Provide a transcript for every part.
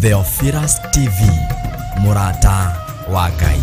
Theophilus TV, mũrata wa Ngai.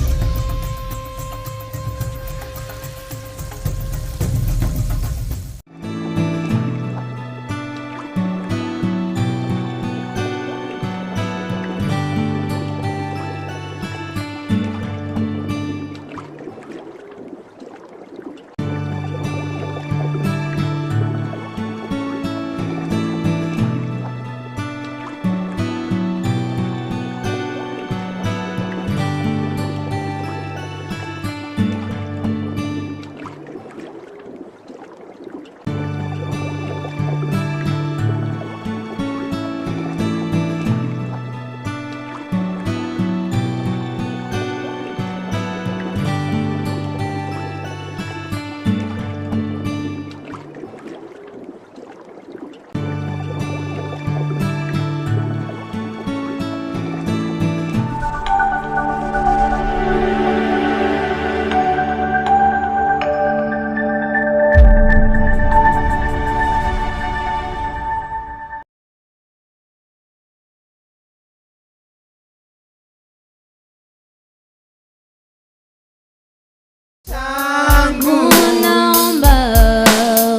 Naomba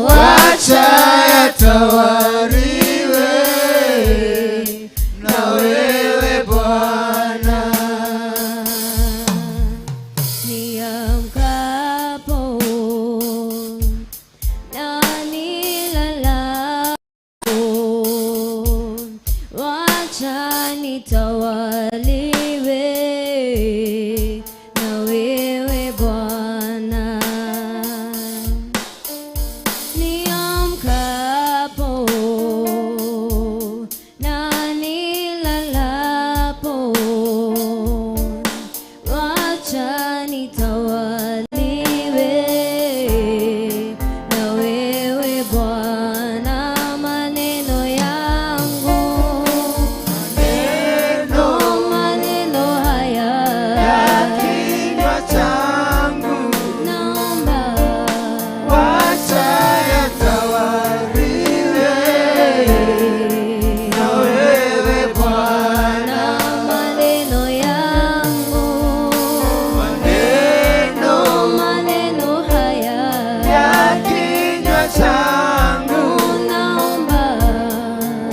Wacha yatawaliwe na wewe Bwana. Niamkapo na nilalapo, wacha nitawaliwe na wewe Bwana. Niamkapo na nilalapo, wacha nitawaliwe na wewe Bwana. Maneno yangu, maneno haya Kinywa changu naomba wacha yatawaliwe na wewe Bwana. Maneno yangu, Maneno maneno haya ya kinywa changu naomba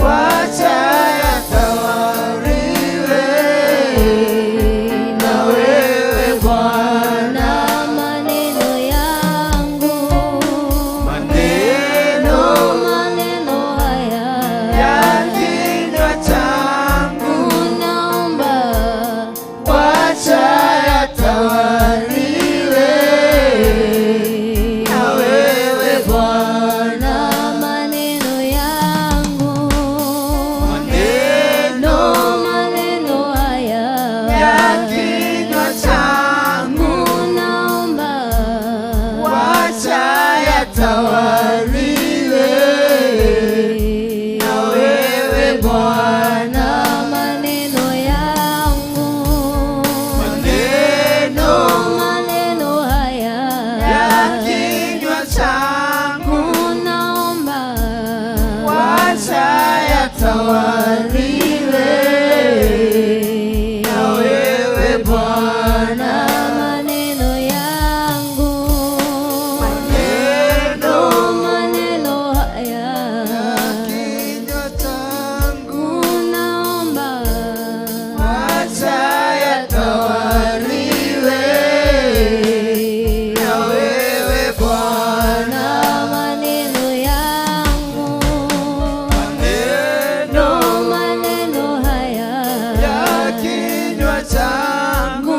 wacha yatawaliwe na wewe Bwana. Maneno yangu, Maneno maneno haya ya kinywa changu naomba wacha yatawaliwe na wewe Bwana. Maneno yangu, Maneno maneno haya ya kinywa changu naomba wacha yatawaliwe na wewe Bwana. Maneno yangu, Maneno maneno haya ya kinywa changu naomba wacha yatawaliwe na wewe Bwana. Maneno yangu, Maneno maneno haya kinywa changu naomba wacha yatawaliwe na wewe Bwana. Maneno yangu, Maneno maneno haya ya kinywa changu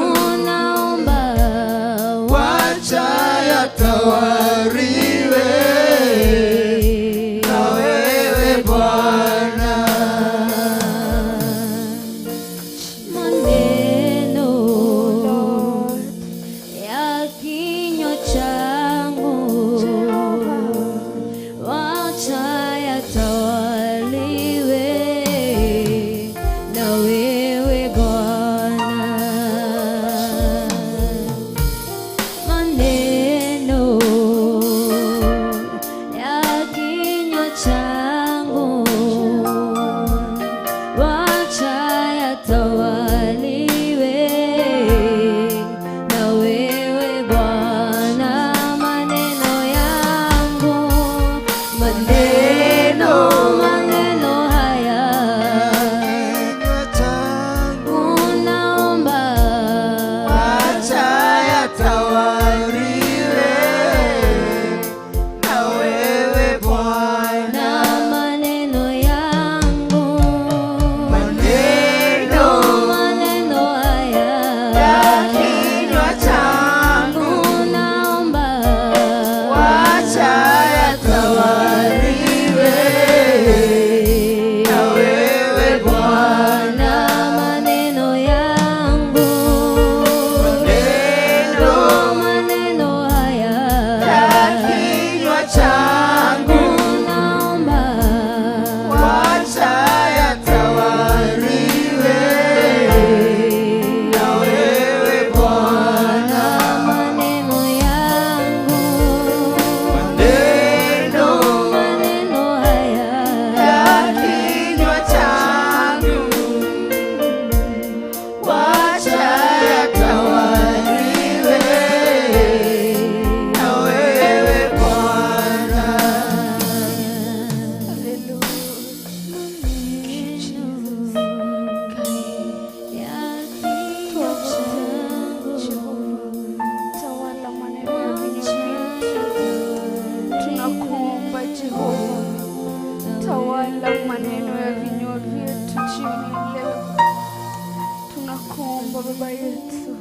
Tunakuomba Baba yetu,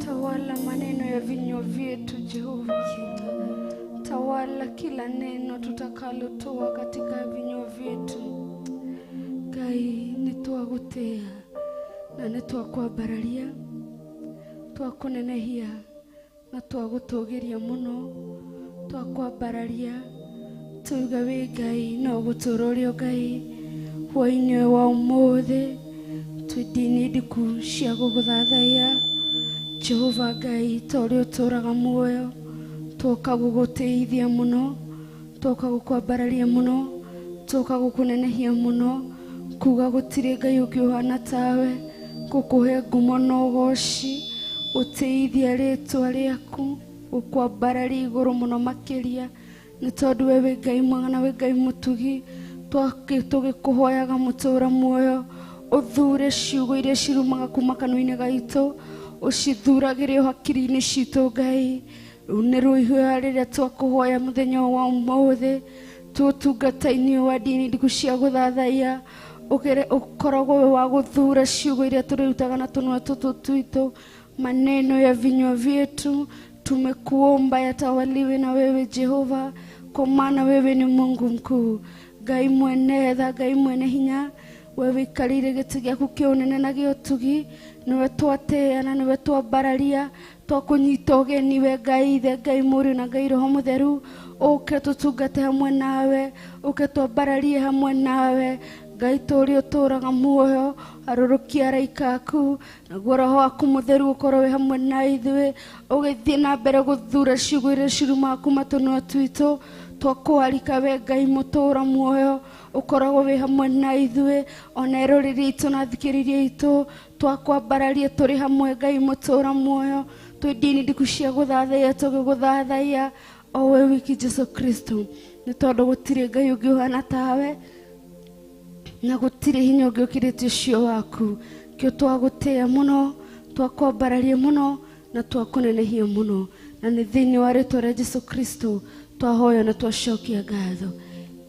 tawala maneno ya vinywa vyetu Jehova, tawala kila neno tutakalotoa katika vinywa vyetu. Ngai nitwagutia na nitwakwambararia, twakunenehia na twagutugiria muno, twakwambararia tuga wi Ngai no gutura uria Ngai hwainĩ wa umuthi twĩ ndini ndiku cia gũgũthathaiya Jehova Ngai ta ũrĩa ũtũũraga muoyo, twoka gũgũtĩithia mũno, twoka gũkwambararia mũno, twoka gũkũnenehia mũno, kuga gũtirĩ Ngai ũngĩ ũhana tawe, gũkũhe ngumo na ũgoci, gũtĩithia rĩtwa rĩaku, gũkwambararia igũrũ mũno makĩria, nĩ tondũ we wĩ Ngai mwega na wĩ Ngai mũtugi. Tũgĩkũhoyaga mũtũũra muoyo, ũthure ciugo iria cirumaga kuma kanua-inĩ gaitũ, ũcithuragĩre o hakiri-inĩ citũ Ngai. Rũu nĩ rũihũya rĩrĩa twakũhoya mũthenya wa ũmũthĩ, tũtungata-inĩ wa ndini ndiku cia gũthathaiya, ũkoragwo wĩ wa gũthura ciugo iria tũrĩrutaga na tũnua tũtũ twitũ, maneno ya vinywa vyetu tumekuomba yatawaliwe na wewe Jehova, kwa maana wewe ni Mungu mkuu, Ngai mwene tha, Ngai mwene hinya. Wewe wikarire gĩtĩ gĩaku kĩa ũnene na gĩa ũtugi, nĩwe twatĩĩa na nĩwe twambararia, twakũnyita ũgeni we Ngai Ithe, Ngai Mũriũ na Ngai Roho Mũtheru, ũke tũtungate hamwe nawe, ũke twambararie hamwe nawe Ngai tũrĩa ũtũũraga muoyo, arũrũkia araika aku, naguo Roho waku Mũtheru ũkorwo wĩ hamwe na ithuĩ, ũgĩthiĩ na mbere gũthura ciugo iria cirumaga kuma tũnua twitũ. Twakũarika we Ngai mũtũũra muoyo, ũkoragwo wĩ hamwe na ithuĩ, ona eroreri aitũ na athikĩrĩria aitũ, twakwambararia tũrĩ hamwe Ngai mũtũũra muoyo, twĩ ndini ndiku cia gũthathaiya tũgĩgũthathaiya o we wiki Jesu Kristo, nĩ tondũ gũtirĩ Ngai ũngĩ ũhana tawe, na gũtirĩ hinya ũngĩ ũkĩrĩte ũcio waku. Kĩo twagũtĩĩa mũno, twakwambararia mũno na twakũnenehia mũno, na nĩ thĩinĩ wa rĩtwa rĩa Jesu Kristo twahoya na twacokia ngatho.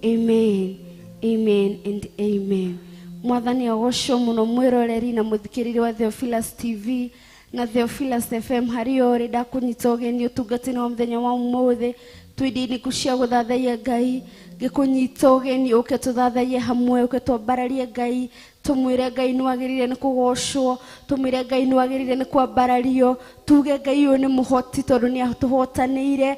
Amen, amen and amen. Mwathani agocwo mũno mwĩroreri na mũthikĩrĩria wa Theophilus TV na Theophilus FM harĩa ũrĩ, ndakũnyita ũgeni ũtungata-inĩ wa mũthenya wa ũmũthĩ, twĩ ndini cia gũthathaiya Ngai, ngĩkũnyita ũgeni ũke tũthathaiye hamwe, ũke twambararie Ngai, tũmwĩre Ngai nĩ wagĩrĩire nĩ kũgocwo, tũmwĩre Ngai nĩ wagĩrĩire nĩ kwambarario, tuge Ngai ũyũ nĩ mũhoti tondũ nĩ atũhotanĩire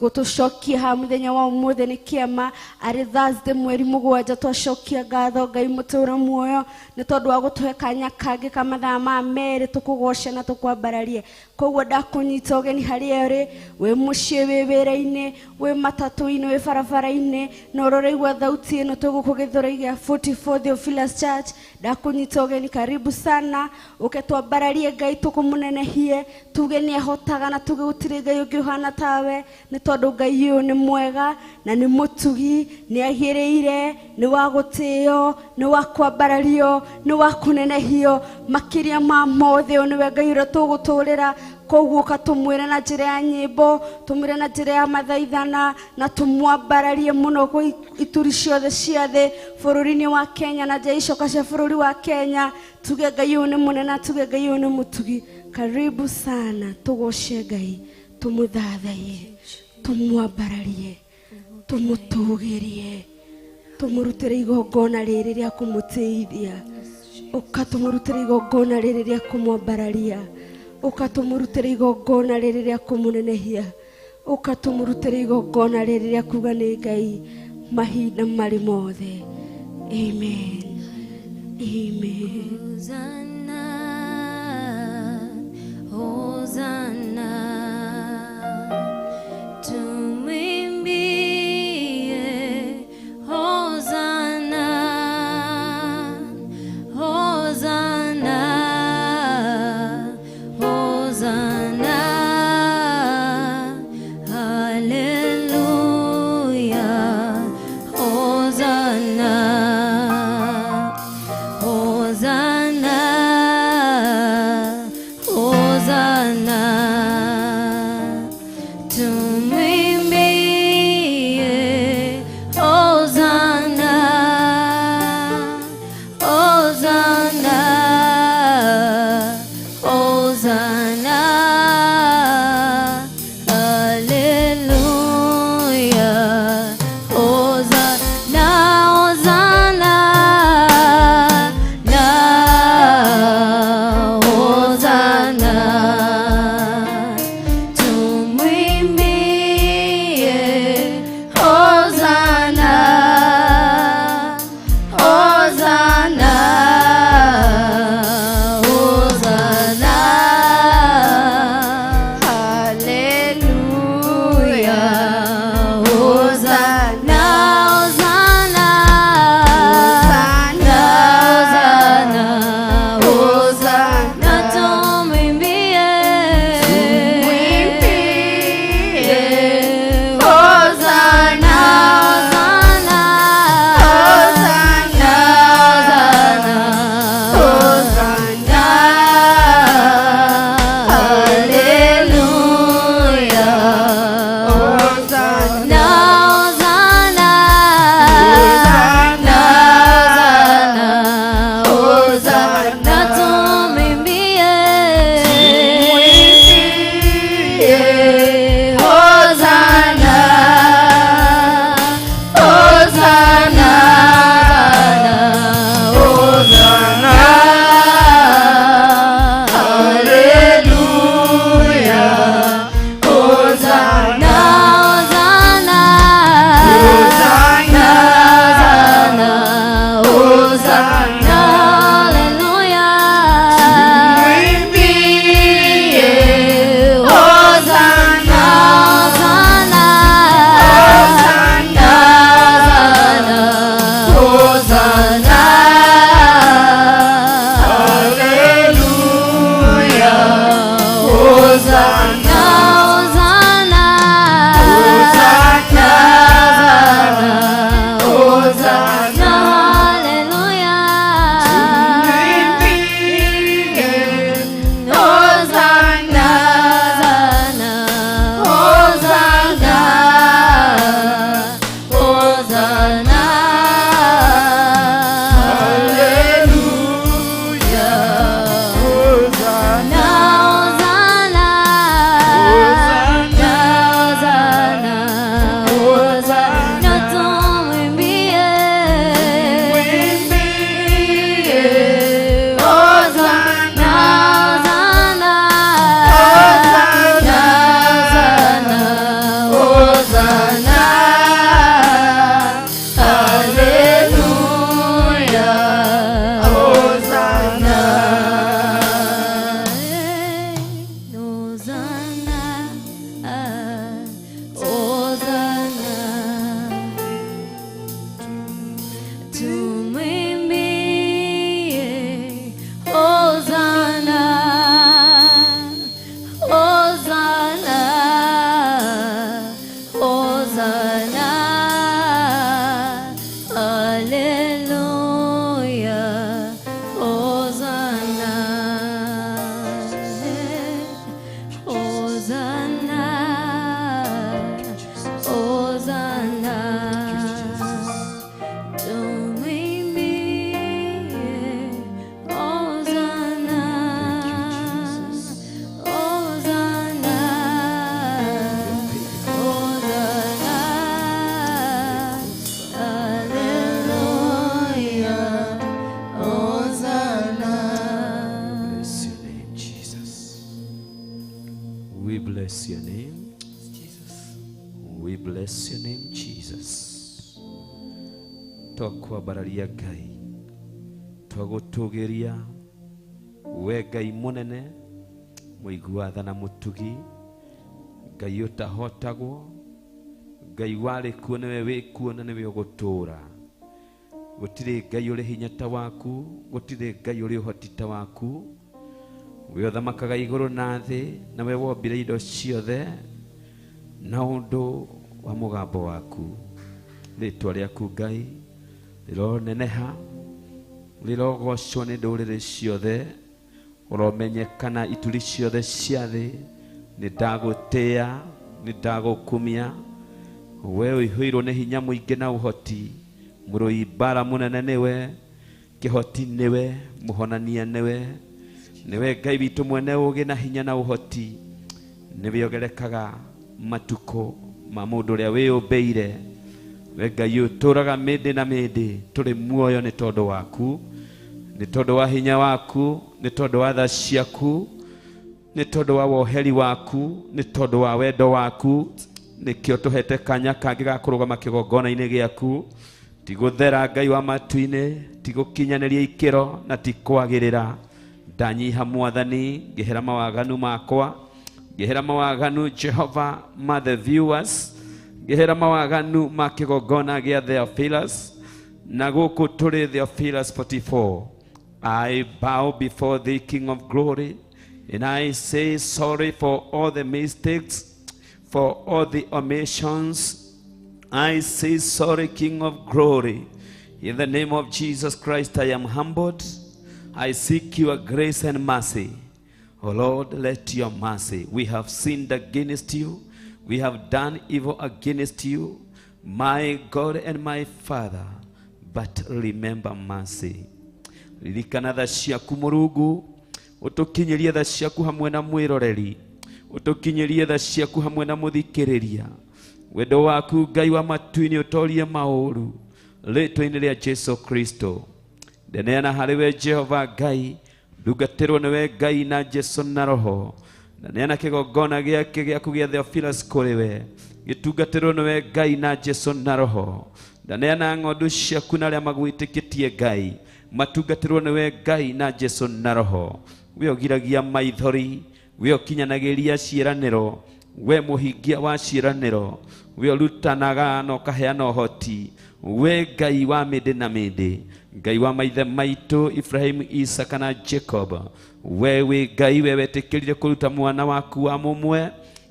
gũtũcokia haha mũthenya wa ũmũthĩ nĩ kĩama. Arĩ Thursday mweri 7 twacokia ngatho Ngai mũtũũra muoyo nĩ tondũ wa gũtũhe kanya kangĩ ka mathaa ma merĩ tũkũgoce na tũkwambararie. Koguo ndakũnyita ũgeni harĩa ũrĩ, wĩ mũciĩ, wĩ wĩra-inĩ, wĩ matatũ-inĩ, wĩ barabara-inĩ, na ũroraigua thauti ĩno twĩ gũkũ Gĩthũrai gĩa 44 Theophilus Church, ndakũnyita ũgeni, karibu sana, ũke twambararie Ngai tũkũmũnenehie, tuge nĩ ahotaga na tuge gũtirĩ Ngai ũngĩ ũhana tawe, nĩ tondũ Ngai ũyũ nĩ mwega na nĩ mũtugi, nĩ agĩrĩire, nĩ wa gũtĩo, nĩ wa kwambarario, nĩ wa kũnenehio makĩria ma mothe. Ũyũ nĩwe Ngai ũrĩa tũgũtũrĩra. Koguo ũka tũmwĩre na njĩra ya nyĩmbo, tũmwĩre na njĩra ya mathaithana, na tũmwambararie mũno kwĩ ituri ciothe cia thĩ bũrũri-inĩ wa Kenya na nja icoka cia bũrũri wa Kenya, tuge Ngai ũyũ nĩ mũnene na tuge Ngai ũyũ nĩ mũtugi. Karibu sana, tũgoce Ngai, tũmũthathaiye, tũmwambararie, tũmũtũgĩrie, tũmũrutĩre igongona rĩrĩ rĩa kũmũtĩithia, ũka tũmũrutĩre igongona rĩrĩ rĩa kũmwambararia, ũka tũmũrutĩre igongona rĩrĩ rĩa kũmũnenehia, ũka tũmũrutĩre igongona rĩrĩ rĩa kuga nĩ Ngai mahinda marĩ mothe. Amen, amen. Hosanna, Hosanna, tumwimbie Hosanna, Hosanna, Hosanna, Hallelujah, Hosanna, Hosanna. We bless your name. We bless your name, Jesus. Twakwambararia Ngai, twagũtũgĩria we Ngai mũnene, mũigua tha na mũtugi, Ngai ũtahotagwo, Ngai warĩ kuo nĩwe wĩ kuo na nĩwe ũgũtũũra. Gũtirĩ Ngai ũrĩ hinya ta waku, gũtirĩ Ngai ũrĩ ũhoti ta waku. We ũthamakaga igũrũ na thĩ, na we wombire indo ciothe na ũndũ wa mũgambo waku. Rĩtwa rĩaku Ngai rĩroneneha, rĩrogocwo nĩ ndũrĩrĩ ciothe, ũromenyekana ituri ciothe cia thĩ. Nĩ ndagũtĩĩa, nĩ ndagũkumia. We ũihũirwo nĩ hinya mũingĩ na ũhoti, mũrũi mbara mũnene nĩwe, kĩhoti nĩwe, mũhonania nĩwe, nĩwe Ngai witũ mwene ũũgĩ na hinya na ũhoti. Nĩwe ũgerekaga matukũ ma mũndũ ũrĩa wĩyũmbĩire. We Ngai ũtũũraga mĩndĩ na mĩndĩ, tũrĩ muoyo nĩ tondũ waku, nĩ tondũ wa hinya waku, nĩ tondũ wa tha ciaku, nĩ tondũ wa woheri waku, nĩ tondũ wa wendo waku. Nĩkĩo tũhete kanya kangĩ ga kũrũgama kĩgongona-inĩ gĩaku. Ti gũthera Ngai wa matu-inĩ, ti gũkinyanĩria ikĩro na ti kwagĩrĩra. Ndanyiha Mwathani, ngĩhera mawaganu makwa, ngĩhera mawaganu Jehova ma the viewers, ngĩhera mawaganu ma kĩgongona gĩa Theophilus, na gũkũ tũrĩ Theophilus 44. I bow before the King of Glory, and I say sorry for all the mistakes, for all the omissions. I say sorry, King of Glory. In the name of Jesus Christ, I am humbled. I seek your grace and mercy. Oh Lord, let your mercy. We have sinned against you. We have done evil against you, my God and my Father. But remember mercy. Ririkana tha ciaku Mũrungu, ũtũkinyĩrie tha ciaku hamwe na mwĩroreri, ũtũkinyĩrie tha ciaku hamwe na mũthikĩrĩria. Wendo waku Ngai wa matu-inĩ ũtorie maũru, rĩtwa-inĩ rĩa Jesu Kristo. Ndeneana harĩ we Jehova Ngai, ndungatĩrwo nĩwe Ngai na Jesu na Roho. Ndaneana kĩgongona gĩake gĩaku gĩa Theophilus kũrĩ we, gĩtungatĩrwo nĩwe Ngai na Jesu na Roho. Ndaneana ng'ondu ciaku na arĩa magwĩtĩkĩtie Ngai, matungatĩrwo nĩwe Ngai na Jesu na Roho. We ũgiragia maithori, we ũkinyanagĩria ciĩranĩro, we mũhingia wa ciĩranĩro, we ũrutanaga na ũkaheana ũhoti, we Ngai wa mĩndĩ na mĩndĩ, Ngai wa maithe maitũ Ibrahimu, Isaka na Jacob. We wĩ Ngai, we wetĩkĩrire kũruta mwana waku wa mũmwe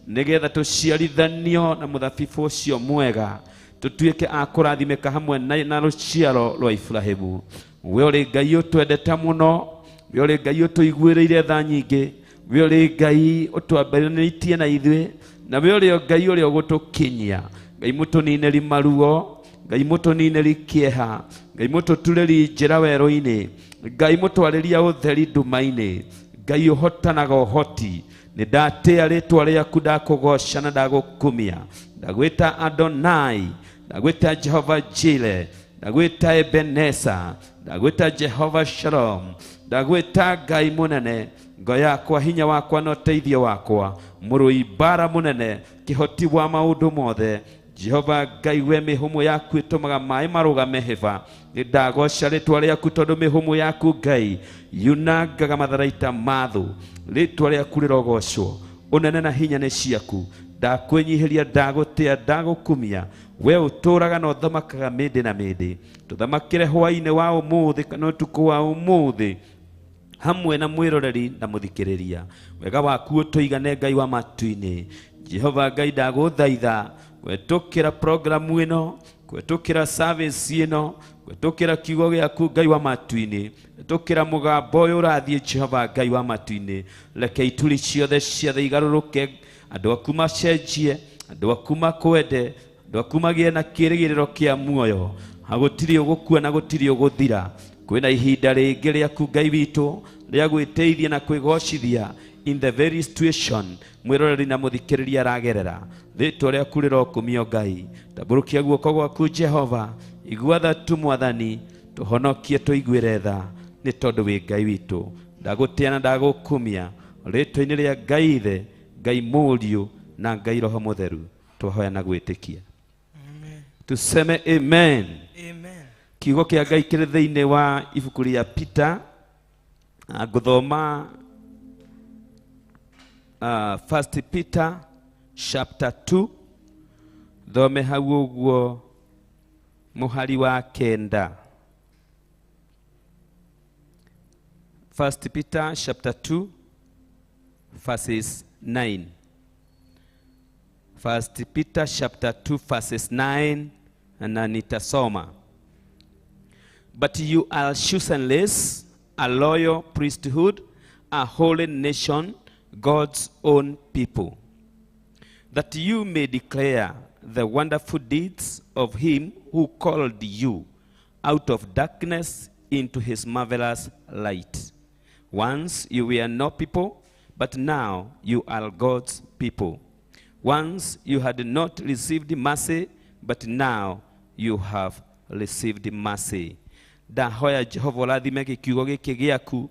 nĩgetha tũciarithanio na mũthabibũ ũcio mwega, tũtuĩke a kũrathimĩka hamwe na rũciaro rwa Ibrahimu. We ũrĩ Ngai ũtwendete mũno, we ũrĩ Ngai ũtũiguĩrĩire tha nyingĩ, we ũrĩ Ngai ũtwambanĩtie na ithuĩ, na we ũrĩ Ngai ũrĩa ũgũtũkinyia. Ngai mũtũninĩri maruo, Ngai mũtũninĩri kĩeha, Ngai mũtũturĩri njĩra werũ-inĩ, Ngai mũtwarĩria ũtheri nduma-inĩ, Ngai ũhotanaga ũhoti. Nĩ ndatĩĩa rĩtwa rĩaku, ndakũgoca na ndagũkumia. Ndagwĩta Adonai, ndagwĩta Jehova Jire, ndagwĩta Ebenesa, ndagwĩta Jehova Shalom, ndagwĩta Ngai mũnene, ngo yakwa, hinya wakwa na ũteithio wakwa, mũrũi mbara mũnene, kĩhoti wa maũndũ mothe. Jehova Ngai, we mĩhũmũ yaku ĩtũmaga maĩ marũgame hĩba. Nĩ ndagoca rĩtwa rĩaku tondũ mĩhũmũ yaku Ngai yunangaga matharaita ma thũ. Rĩtwa rĩaku rĩrogocwo, ũnene na hinya nĩ ciaku. Ndakwĩnyihĩria, ndagũtĩa, ndagũkumia. We ũtũũraga na ũthamakaga mĩndĩ na mĩndĩ. Tũthamakĩre hwaĩ-inĩ wa ũmũthĩ kana ũtukũ wa ũmũthĩ hamwe na mwĩroreri na mũthikĩrĩria. Wega waku ũtũigane Ngai wa matu-inĩ. Jehova Ngai, ndagũthaitha gwĩtũkĩra programu ĩno, gwĩtũkĩra service ĩno, gwĩtũkĩra kiugo gĩaku Ngai wa matu-inĩ, gwĩtũkĩra mũgambo ũyũ ũrathiĩ Jehova Ngai wa matu-inĩ. Reke ituri ciothe cia thĩ igarũrũke, andũ aku macenjie, andũ aku makwende, andũ aku magĩe na kĩĩrĩgĩrĩro kĩa muoyo. Gũtirĩ ũgũkua na gũtirĩ ũgũthira. Kwĩna ihinda rĩngĩ rĩaku Ngai witũ rĩa gwĩteithia na kwĩgocithia in the very situation mwĩroreri na mũthikĩrĩria aragerera. Rĩtwa rĩaku rĩrokumio Ngai. Tambũrũkia guoko gwaku Jehova, igua tha tu Mwathani, tũhonokie tũiguĩre tha, nĩ tondũ wĩ Ngai witũ. Ndagũtĩa na ndagũkumia rĩtwa-inĩ rĩa Ngai Ithe, Ngai Mũriũ na Ngai Roho Mũtheru. Twahoya na gwĩtĩkia. Tuseme amen. Amen. Kiugo kĩa Ngai kĩrĩ thĩinĩ wa ibuku rĩa Peter. Ngũthoma First Peter chapter 2, thome hau ũguo mũhari wa 9. First Peter chapter 2 verses 9. First Peter chapter 2 verses 9, na nitasoma. But you are chosen race, a royal priesthood, a holy nation, God's own people, that you may declare the wonderful deeds of him who called you out of darkness into his marvelous light. Once you were no people, but now you are God's people. Once you had not received mercy, but now you have received mercy. Ndahoya Jehova ũrathime gĩkiugo gĩkĩ gĩaku,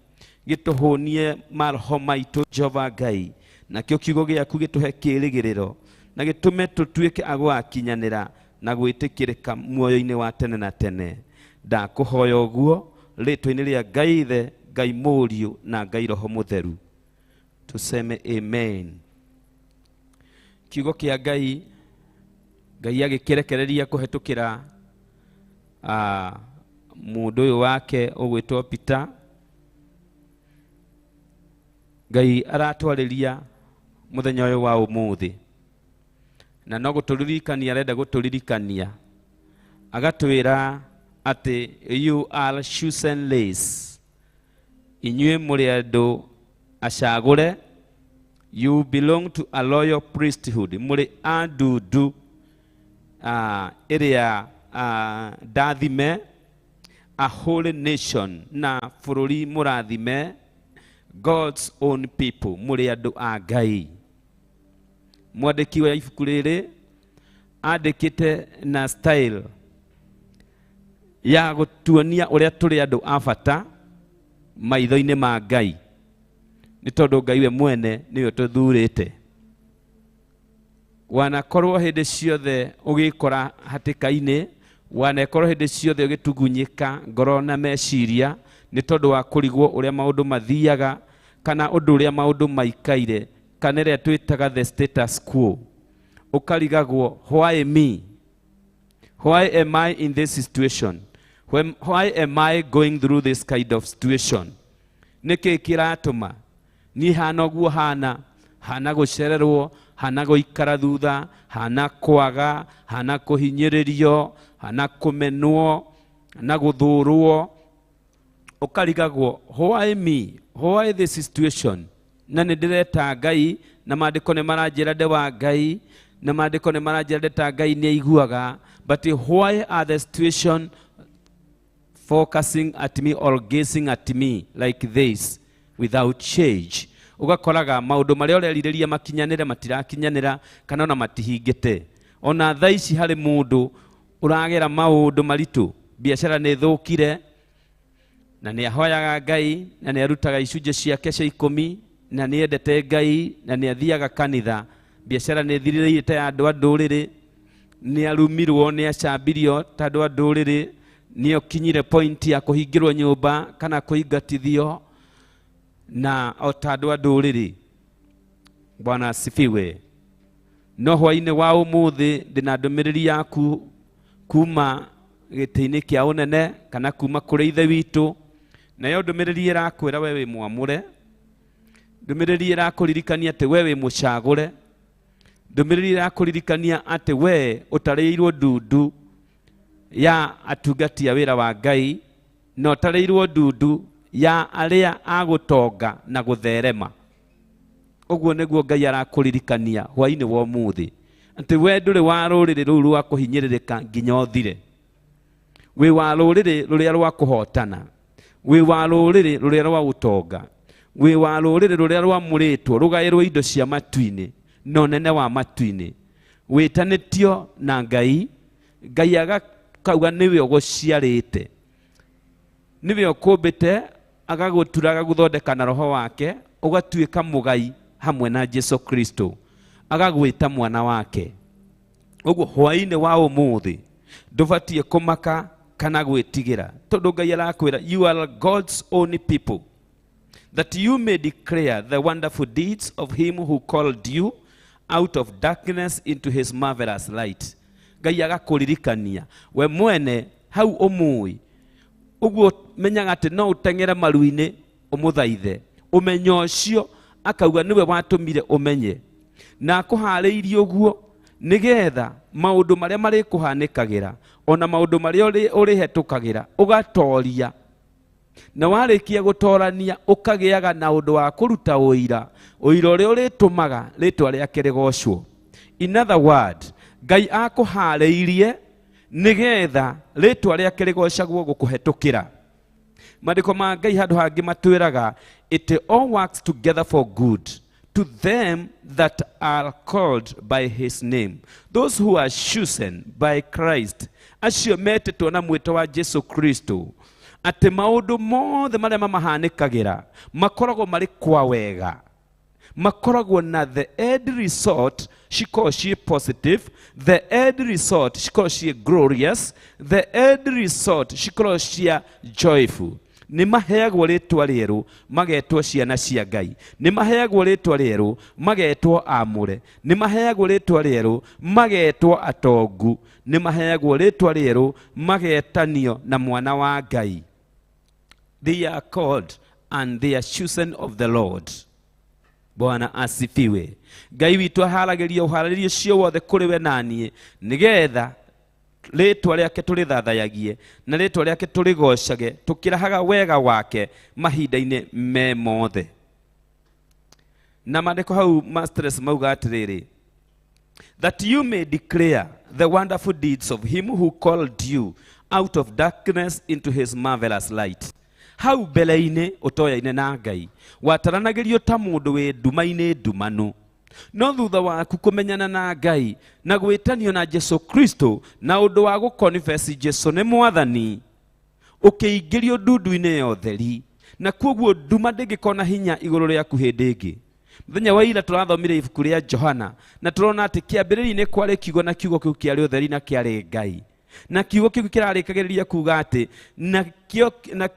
gĩtũhũnie maroho maitũ Jehova Ngai, nakĩo kiugo gĩaku gĩtũhe kĩĩrĩgĩrĩro na gĩtũme tũtuĩke a gũgakinyanĩra na gwĩtĩkĩrĩka muoyo-inĩ wa tene na tene. Ndakũhoya ũguo rĩtwa-inĩ rĩa Ngai Ithe, Ngai Mũriũ na Ngai Roho Mũtheru. Tuseme amen. Kiugo kĩa Ngai, Ngai agĩkĩrekereria kũhetũkĩra mũndũ ũyũ wake ũgwĩtwo Peter. Ngai aratwarĩria mũthenya ũyũ wa ũmũthĩ, na no gũtũririkania arenda gũtũririkania, agatwĩra atĩ you are chosen race, inyuĩ mũrĩ andũ acagũre, you belong to a royal priesthood, mũrĩ a ndundu ĩrĩa ndathime, a holy nation, na bũrũri mũrathime, God's own people, mũrĩ andũ a Ngai. Mwandĩki wa ibuku rĩrĩ andĩkĩte na style ya gũtuonia ũrĩa tũrĩ andũ a bata maitho-inĩ ma Ngai, nĩ tondũ Ngai we mwene nĩwe tũthurĩte. Wanakorwo hĩndĩ ciothe ũgĩkora hatĩka-inĩ, wanakorwo hĩndĩ ciothe ũgĩtugunyĩka ngoro na meciria nĩ tondũ wa kũrigwo ũrĩa maũndũ mathiaga kana ũndũ ũrĩa maũndũ maikaire, kana ĩrĩa twĩtaga the status quo, ũkarigagwo why me, why am I in this situation, why am I going through this kind of situation, nĩkĩ kĩratũma niĩ hana ũguo hana, hana gũcererwo, hana gũikara thutha, hana kwaga, hana kũhinyĩrĩrio, hana kũmenwo, hana gũthũrwo. Ũkarigagwo why me, why this situation, na nĩ ndĩreta Ngai na maandĩko nĩ maranjĩra ndĩ wa Ngai, na maandĩko nĩ maranjĩra ndĩ ta Ngai nĩ aiguaga, but why are the situation focusing at me or gazing at me like this without change? Ũgakoraga maũndũ marĩa ũrerirĩria makinyanĩre matirakinyanĩra kana ona matihingĩte. Ona thaa ici harĩ mũndũ ũragera maũndũ maritũ, biacara nĩ ĩthũkire na nĩ ahoyaga Ngai na nĩ arutaga icunjĩ ciake cia 10 na nĩ endete Ngai na nĩ athiaga kanitha, biacara nĩ ĩthirĩrĩire ya andũ a ndũrĩrĩ, nĩ arumirwo, nĩ acambirio ta andũ a ndũrĩrĩ, nĩ okinyire point ya kũhingĩrwo nyũmba kana kũingatithio na o ta andũ a ndũrĩrĩ. Bwana asifiwe. No hwainĩ wa ũmũthĩ ndĩna ndũmĩrĩri yaku kuma gĩtĩ-inĩ kĩa ũnene kana kuma kũrĩ Ithe witũ, nayo ndũmĩrĩri ĩrakwĩra we wĩ mwamũre, ndũmĩrĩri ĩrakũririkania atĩ we wĩ mũcagũre, ndũmĩrĩri ĩrakũririkania atĩ we ũtarĩirwo ndundu ya atungati a wĩra wa Ngai, na ũtarĩirwo ndundu ya arĩa a gũtonga na gũtherema. Ũguo nĩguo Ngai arakũririkania hwainĩ wa ũmũthĩ, atĩ we ndũrĩ wa rũrĩrĩ rũu rwa kũhinyĩrĩrĩka nginya ũthire, wĩ wa rũrĩrĩ rũrĩa rwa kũhotana, wĩ wa rũrĩrĩ rũrĩa rwa ũtonga, wĩ wa rũrĩrĩ rũrĩa rwamũrĩtwo rũgaĩrwo indo cia matu-inĩ na ũnene wa matu-inĩ, wĩtanĩtio na Ngai, Ngai agakauga nĩwe ũgũciarĩte, nĩwe ũkũmbĩte, agagũtura agagũthondeka na roho wake, ũgatuĩka mũgai Hamwe na Jesu Kristo, agagwĩta mwana wake. Ũguo hwaĩ-inĩ wa ũmũthĩ ndũbatiĩ kũmaka kana gwĩtigĩra, tondũ Ngai arakwĩra you are God's own people, that you may declare the wonderful deeds of him who called you out of darkness into his marvelous light. Ngai agakũririkania we mwene hau ũmũĩ. Ũguo menyaga atĩ no ũteng'ere maru-inĩ ũmũthaithe. Ũmenyo ũcio akauga nĩwe watũmire ũmenye, na akũharĩirie ũguo nĩgetha maũndũ marĩa marĩkũhanĩkagĩra ona maũndũ marĩa ũrĩhetũkagĩra ũgatoria, na warĩkia gũtorania ũkagĩaga na ũndũ wa kũruta ũira, ũira ũrĩa ũrĩtũmaga rĩtwa rĩake rĩgocwo. In other word, Ngai akũharĩirie nĩgetha rĩtwa rĩake rĩgocagwo gũkũhetũkĩra. Maandĩko ma Ngai handũ hangĩ matwĩraga it all works together for good to them that are called by his name, those who are chosen by Christ, acio metĩtwo na mwĩto wa Jesu Kristo, atĩ maũndũ mothe marĩa mamahanĩkagĩra makoragwo marĩ kwa wega, makoragwo na the end result cikoragwo ciĩ positive, the end result cikoragwo ciĩ glorious, the end result cikoragwo cia joyful. Nĩ maheagwo rĩtwa rĩerũ magetwo ciana cia Ngai, nĩ maheagwo rĩtwa rĩerũ magetwo amũre, nĩ maheagwo rĩtwa rĩerũ magetwo atongu, nĩ maheagwo rĩtwa rĩerũ magetanio na mwana wa Ngai. They are called and they are chosen of the Lord. Bwana asifiwe. Ngai witũ aharagĩria ũharĩria ũcio wothe kũrĩ we na niĩ, nĩgetha rĩtwa rĩake tũrĩthathayagie na rĩtwa rĩake tũrĩgocage, tũkĩrahaga wega wake mahinda-inĩ me mothe. Na maandĩko hau ma stress mauga atĩrĩrĩ, that you may declare the wonderful deeds of him who called you out of darkness into his marvelous light. Hau mbere-inĩ ũtoyaine na Ngai wataranagĩrio ta mũndũ wĩ nduma-inĩ ndumanu, no thutha waku kũmenyana na Ngai na gwĩtanio na Jesu Kristo na ũndũ wa gũkonfess Jesu nĩ mwathani, ũkĩingĩrio ndundu-inĩ ya ũtheri, na kwoguo nduma ndĩngĩkorwo na hinya igũrũ rĩaku hĩndĩ ĩngĩ. Mũthenya wa ira tũrathomire ibuku rĩa Johana na tũrona atĩ kĩambĩrĩria-inĩ kwarĩ kiugo, na kiugo kĩu kĩarĩ ũtheri na kĩarĩ Ngai, na kiugo kĩu kĩrarĩkagĩrĩria kuga atĩ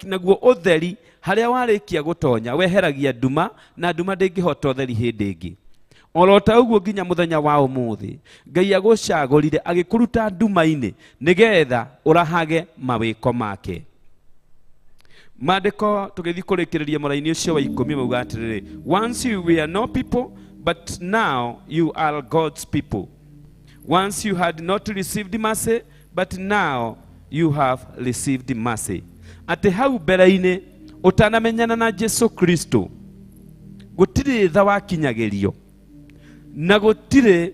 naguo ũtheri harĩa warĩkia gũtonya weheragia nduma, na nduma ndĩngĩhota ũtheri hĩndĩ ĩngĩ. Oro ta ũguo nginya mũthenya wa ũmũthĩ Ngai agũcagũrire agĩkũruta nduma-inĩ nĩgetha ũrahage mawĩko make. Maandĩko tũgĩthiĩ kũrĩkĩrĩria mũraini ũcio wa 10 mauga atĩrĩrĩ, once you were no people but now you are God's people, once you had not received mercy but now you have received mercy. Atĩ hau mbere-inĩ ũtanamenyana na Jesu Kristo gũtirĩ tha wakinyagĩrio na gũtirĩ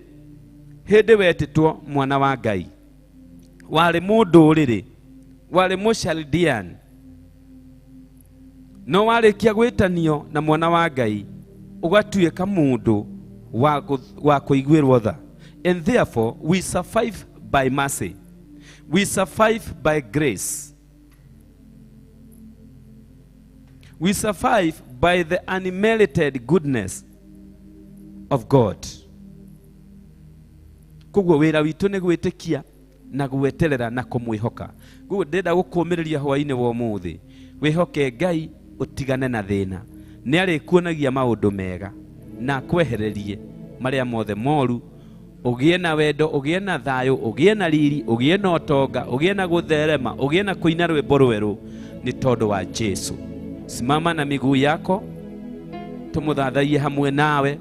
hĩndĩ wetĩtwo mwana wa Ngai. Warĩ mũndũrĩrĩ, warĩ mũchaldean, no warĩkia gwĩtanio na mwana wa Ngai ũgatuĩka mũndũ wa kũiguĩrwo tha. And therefore we survive by mercy, we survive by grace, we survive by the unmerited goodness of God. Koguo wĩra witũ nĩ gwĩtĩkia na gweterera na kũmwĩhoka. Koguo ndĩrenda gũkũmĩrĩria hwaĩ-inĩ wa ũmũthĩ, wĩhoke Ngai ũtigane na thĩna, nĩ arĩkuonagia maũndũ mega na akwehererie marĩa mothe moru, ũgĩe na wendo, ũgĩe na thayũ, ũgĩe na riri, ũgĩe na ũtonga, ũgĩe na gũtherema, ũgĩe na kũina rwĩmbo rwerũ nĩ tondũ wa Jesu. Simama na miguu yako tũmũthathaiye hamwe nawe,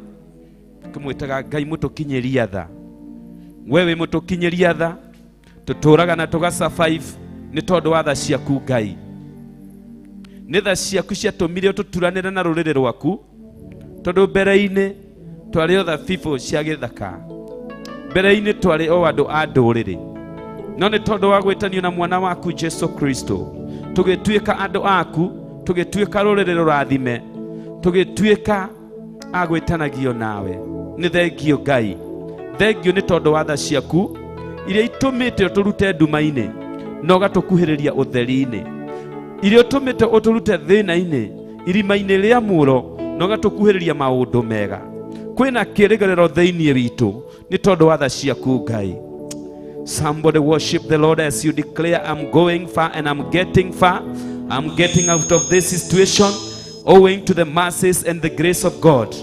tũmwĩtaga Ngai mũtũkinyĩria tha. We wĩ mũtũkinyĩria tha, tũtũraga na tũga survive nĩ tondũ wa tha ciaku Ngai. Nĩ tha ciaku ciatũmire tũturanĩre na rũrĩrĩ rwaku, tondũ mbere-inĩ twarĩ o thabibũ cia gĩthaka, mbere-inĩ twarĩ o andũ a ndũrĩrĩ, no nĩ tondũ wa gwĩtanio na mwana waku Jesu Kristo tũgĩtuĩka andũ aku, tũgĩtuĩka rũrĩrĩ rũrathime, tũgĩtuĩka a gwĩtanagio nawe. Nĩ thengio Ngai, thengio nĩ tondũ wa tha ciaku iria itũmĩte ũtũrute nduma-inĩ na ũgatũkuhĩrĩria ũtheri-inĩ, iria ũtũmĩte ũtũrute thĩna-inĩ irima-inĩ rĩa mũro na ũgatũkuhĩrĩria maũndũ mega. Kwĩna kĩrĩgĩrĩro thĩinĩ witũ nĩ tondũ wa tha ciaku Ngai. Somebody worship the Lord as you declare, I'm going far and I'm getting far. I'm getting out of this situation owing to the mercies and the grace of God.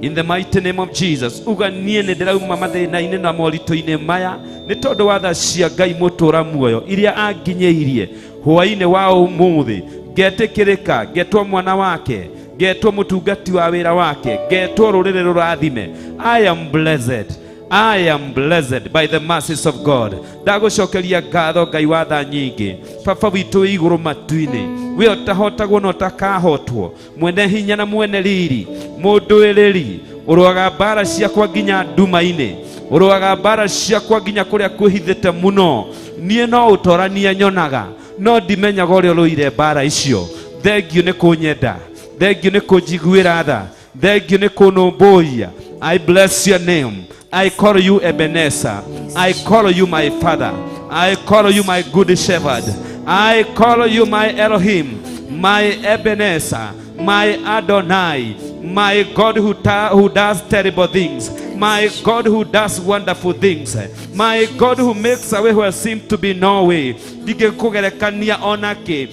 In the mighty name of Jesus. Uga niĩ nĩ ndĩrauma mathĩna-inĩ na moritũ-inĩ maya nĩ tondũ wa tha cia Ngai mũtũra muoyo iria anginyĩirie hwaĩ-inĩ wa ũmũthĩ. Ngetĩkĩrĩka, ngetwo mwana wake, ngetwo mũtungati wa wĩra wake, ngetwo rũrĩrĩ rũrathime. I am blessed. I am blessed by the mercies of God. Ndagũcokeria ngatho Ngai wa tha nyingĩ. Baba witũ wĩ igũrũ matu-inĩ, we ũtahotagwo na ũtakahotwo, mwene hinya na mwene riri, mũndũĩrĩri, ũrũaga mbara ciakwa nginya nduma-inĩ, ũrũaga mbara ciakwa nginya kũrĩa kwĩhithĩte mũno. Niĩ no ũtorania nyonaga, no ndimenyaga ũrĩa ũrũire mbara icio. Thengiũ nĩ kũnyenda, thengiũ nĩ kũnjiguĩra tha, thengiũ nĩ kũnũmbũiya. I bless your name. I call you Ebenezer. I call you my father. I call you my good shepherd. I call you my Elohim, my Ebenezer, my Adonai, my God who does terrible things, my God who does wonderful things, my God who makes a way where seems to be no way. Ndingĩkũgerekania onakĩ,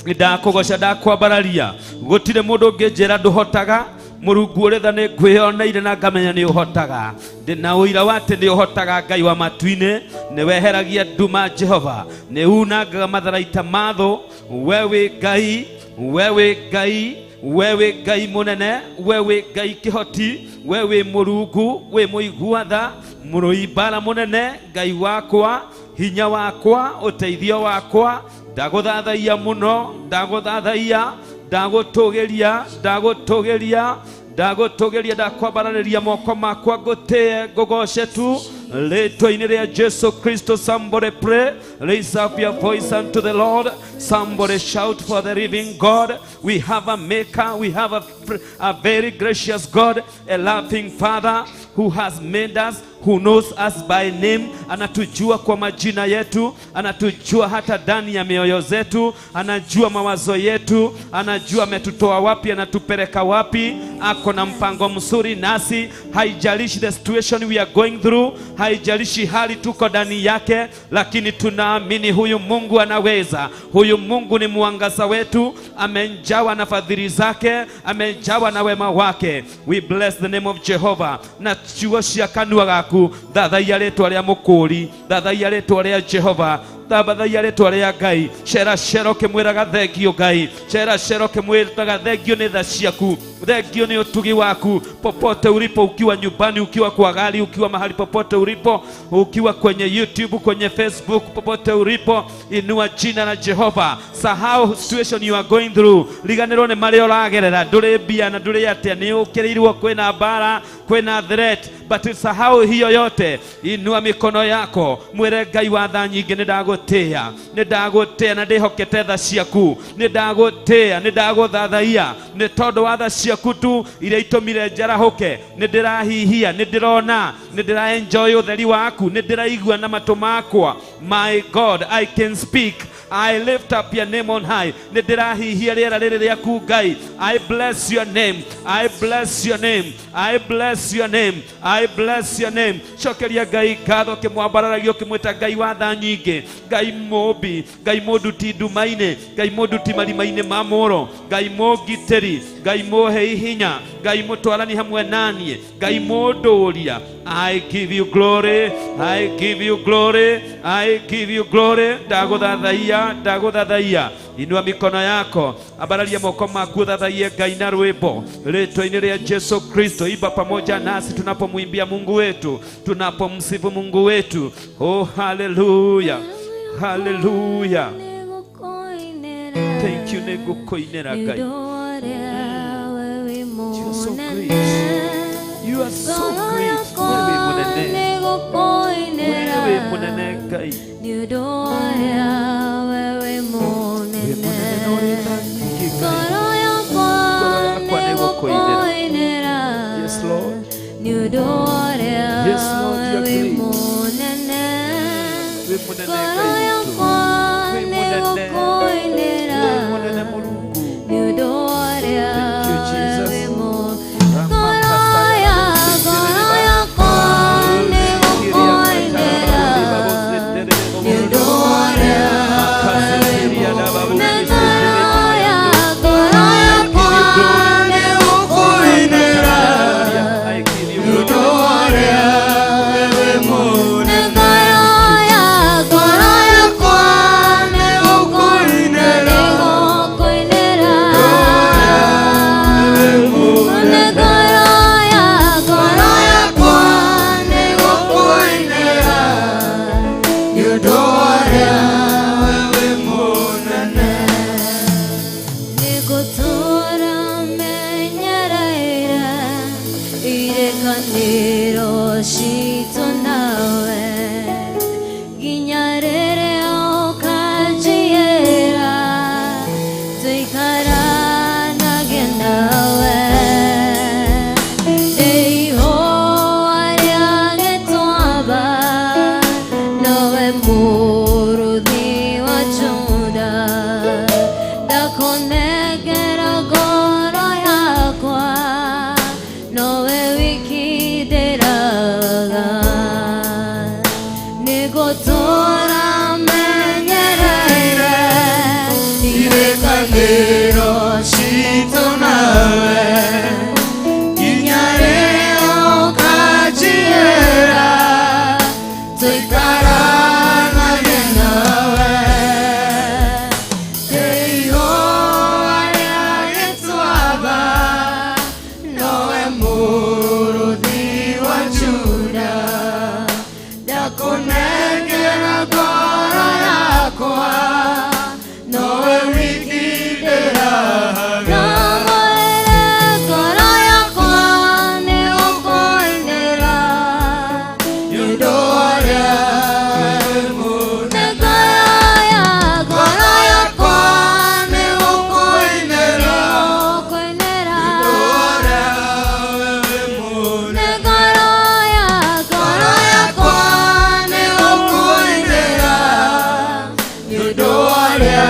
ndakũgoca, ndakwambararia. Gũtirĩ mũndũ ũngĩnjĩra ndũhotaga. Mũrungu ũrĩ tha, nĩ ngwĩyoneire na ngamenya nĩ ũhotaga. Ndĩna ũira wa atĩ nĩ ũhotaga. Ngai wa matu-inĩ, nĩ weheragia nduma. Jehova, nĩ unangaga matharaita ma thũ. We wĩ Ngai, we wĩ Ngai, we wĩ Ngai mũnene, we wĩ Ngai kĩhoti, we wĩ Mũrungu, wĩ mũigua tha, mũrũi mbara mũnene. Ngai wakwa, hinya wakwa, ũteithio wakwa, ndagũthathaiya mũno, ndagũthathaiya, ndagũtũgĩria, ndagũtũgĩria, ndagũtũgĩria, ndakwambararĩria moko makwa ngũtĩe, ngũgoce tu rĩtwa-inĩ rĩa Jesu Kristo. Somebody pray, raise up your voice unto the Lord. Somebody shout for the living God. We have a maker, we have a very gracious God, a loving Father who has made us, who knows us by name. Anatujua kwa majina yetu, anatujua hata ndani ya mioyo zetu, anajua mawazo yetu, anajua ametutoa wapi, anatupeleka wapi. Ako na mpango mzuri nasi. Haijalishi the situation we are going through, haijalishi hali tuko ndani yake, lakini tunaamini huyu Mungu anaweza. Huyu Mungu ni mwangaza wetu, amejawa na fadhili zake, amejawa na wema wake. We bless the name of Jehovah. Na ciugo cia kanua gaku, thathaiya rĩtwa rĩa mũkũũri, thathaiya rĩtwa rĩa Jehova, thathaiya rĩtwa rĩa Ngai. Cera cera ũkĩmwĩraga thengio Ngai, cera cera ũkĩmwĩraga thengio nĩ tha ciaku, thengio nĩ ũtugi waku. Popote ulipo, ukiwa nyumbani, ukiwa kwa gari, ukiwa mahali popote ulipo, ukiwa kwenye YouTube, kwenye Facebook, popote ulipo, inua jina la Jehova. Sahau situation you are going through, riganĩrwo nĩ marĩa ũragerera. Ndũrĩ mbia na ndũrĩ atĩa, nĩ ũkĩrĩirwo, kwĩna mbara, kwĩna threat, but sahau hiyo yote. Inua mikono yako, mwĩre Ngai wa tha nyingĩ, nĩ ndagũtĩĩa, nĩ ndagũtĩĩa na ndĩhokete tha ciaku. Nĩ ndagũtĩĩa, nĩ ndagũthathaiya nĩ tondũ wa tha ciaku tu iria itũmire njarahũke. Nĩ ndĩrahihia, nĩ ndĩrona, nĩ ndĩra enjoy ũtheri waku, nĩ ndĩraigua na matũ makwa. My God, I can speak. I lift up your name on high. Nĩ ndĩrahihia rĩera rĩrĩ rĩaku Ngai. I bless your name. I bless your name. I bless your name. I bless your name. Cokeria Ngai ngatho ũkĩmwambararagia, ũkĩmwĩta Ngai wa tha nyingĩ, Ngai mũmbi, Ngai mũnduti nduma-inĩ, Ngai mũnduti marima-inĩ ma mũro, Ngai mũngitĩri, Ngai mũhei hinya, Ngai mũtwarani hamwe naniĩ, Ngai mũndũria. I give you glory. I give you glory. I give you glory. Ndagũthathaiya, ndagũthathaiya. Inua mikono yako, ambararia moko maku, thathaiye Ngai na rwĩmbo rĩtwa-inĩ rĩa Jesu Kristo. Imba pamoja nasi tunapomwimbia Mungu wetu, tunapomsifu Mungu wetu. Oh, haleluya, haleluya. Thank you. Nĩngũkũinĩra Ngai. You are so great. You are so great. Wewe mũnene, wewe mũnene Ngai. Wĩ mũnene na ũrĩ tha nyingĩ Ngai. Ngoro yakwa nĩgũkũinĩra. Yes, Lord. Yes, Lord, you are great. Wĩ mũnene Ngai witũ. Wĩ mũnene. Wĩ mũnene Mũrungu. Thank you, Jesus. Ramakataya. Irĩkanĩro citũ nawe nginya rĩrĩa ũkanjiyĩra tũikaranagie nawe. Ndĩ ihũa rĩa gĩtuamba, nowe mũrũthi wa Juda, ndakũnengera ngoro yakwa, nowe wiki ndĩraga. Nĩngũtũũra menyereire Irĩkanĩro citũ nawe nginya rĩrĩa ũkanjiyĩra tũikaranagie nawe. Ndĩ ihũa rĩa gĩtuamba, nowe mũrũthi wa Juda, ndakũnengera ngoro yakwa, nowe wiki ndĩraga. Ndamwĩre ngoro yakwa nĩgũkũinĩra. Nĩ ũndũ ũrĩa wĩ mũnene. Ngoro yakwa nĩgũkũinĩra. Nĩgũkũinĩra. Ũrĩa wĩ mũnene. Ngoro yakwa nĩgũkũinĩra. Nĩ ũndũ ũrĩa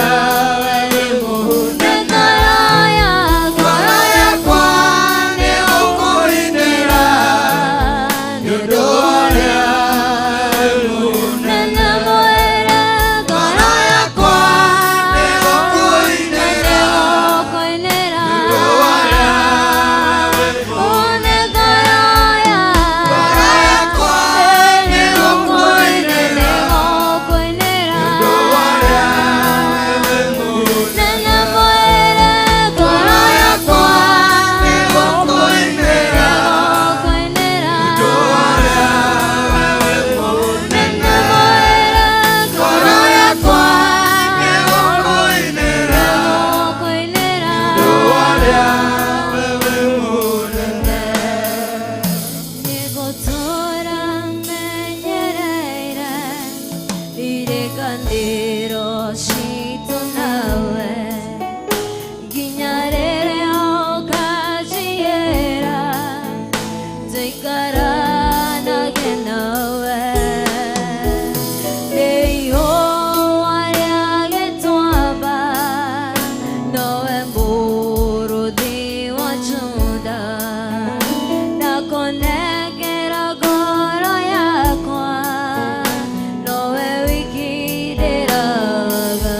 wĩ mũnene. Ngoro Ngoro yakwa nĩgũkũinĩra. Nĩ ũndũ ũrĩa wĩ mũnene. Ndamwĩre Ngoro yakwa nĩgũkũinĩra. nĩgũkũinĩra. Nĩ ũndũ ũrĩa wĩ mũnene. Ngoro yakwa nĩgũkũinĩra. Nĩgũkũinĩra. Nĩ ũndũ ũrĩa wĩ mũnene. Ndamwĩre Ngoro yakwa nĩgũkũinĩra. nĩgũkũinĩra. Nĩ ũndũ ũrĩa wĩ mũnene. Ngoro yakwa nĩgũkũinĩra. Nĩgũkũinĩra. Nĩ ũndũ ũrĩa wĩ mũnene. Nĩngũtũũra menyereire irĩkanĩro citũ nawe nginya rĩrĩa ũkanjiyĩra tũikaranagie nawe. Ndĩ ihũa rĩa gĩtuamba, nowe mũrũthi wa Juda, ndakũnengera ngoro yakwa, nowe wiki ndĩraga.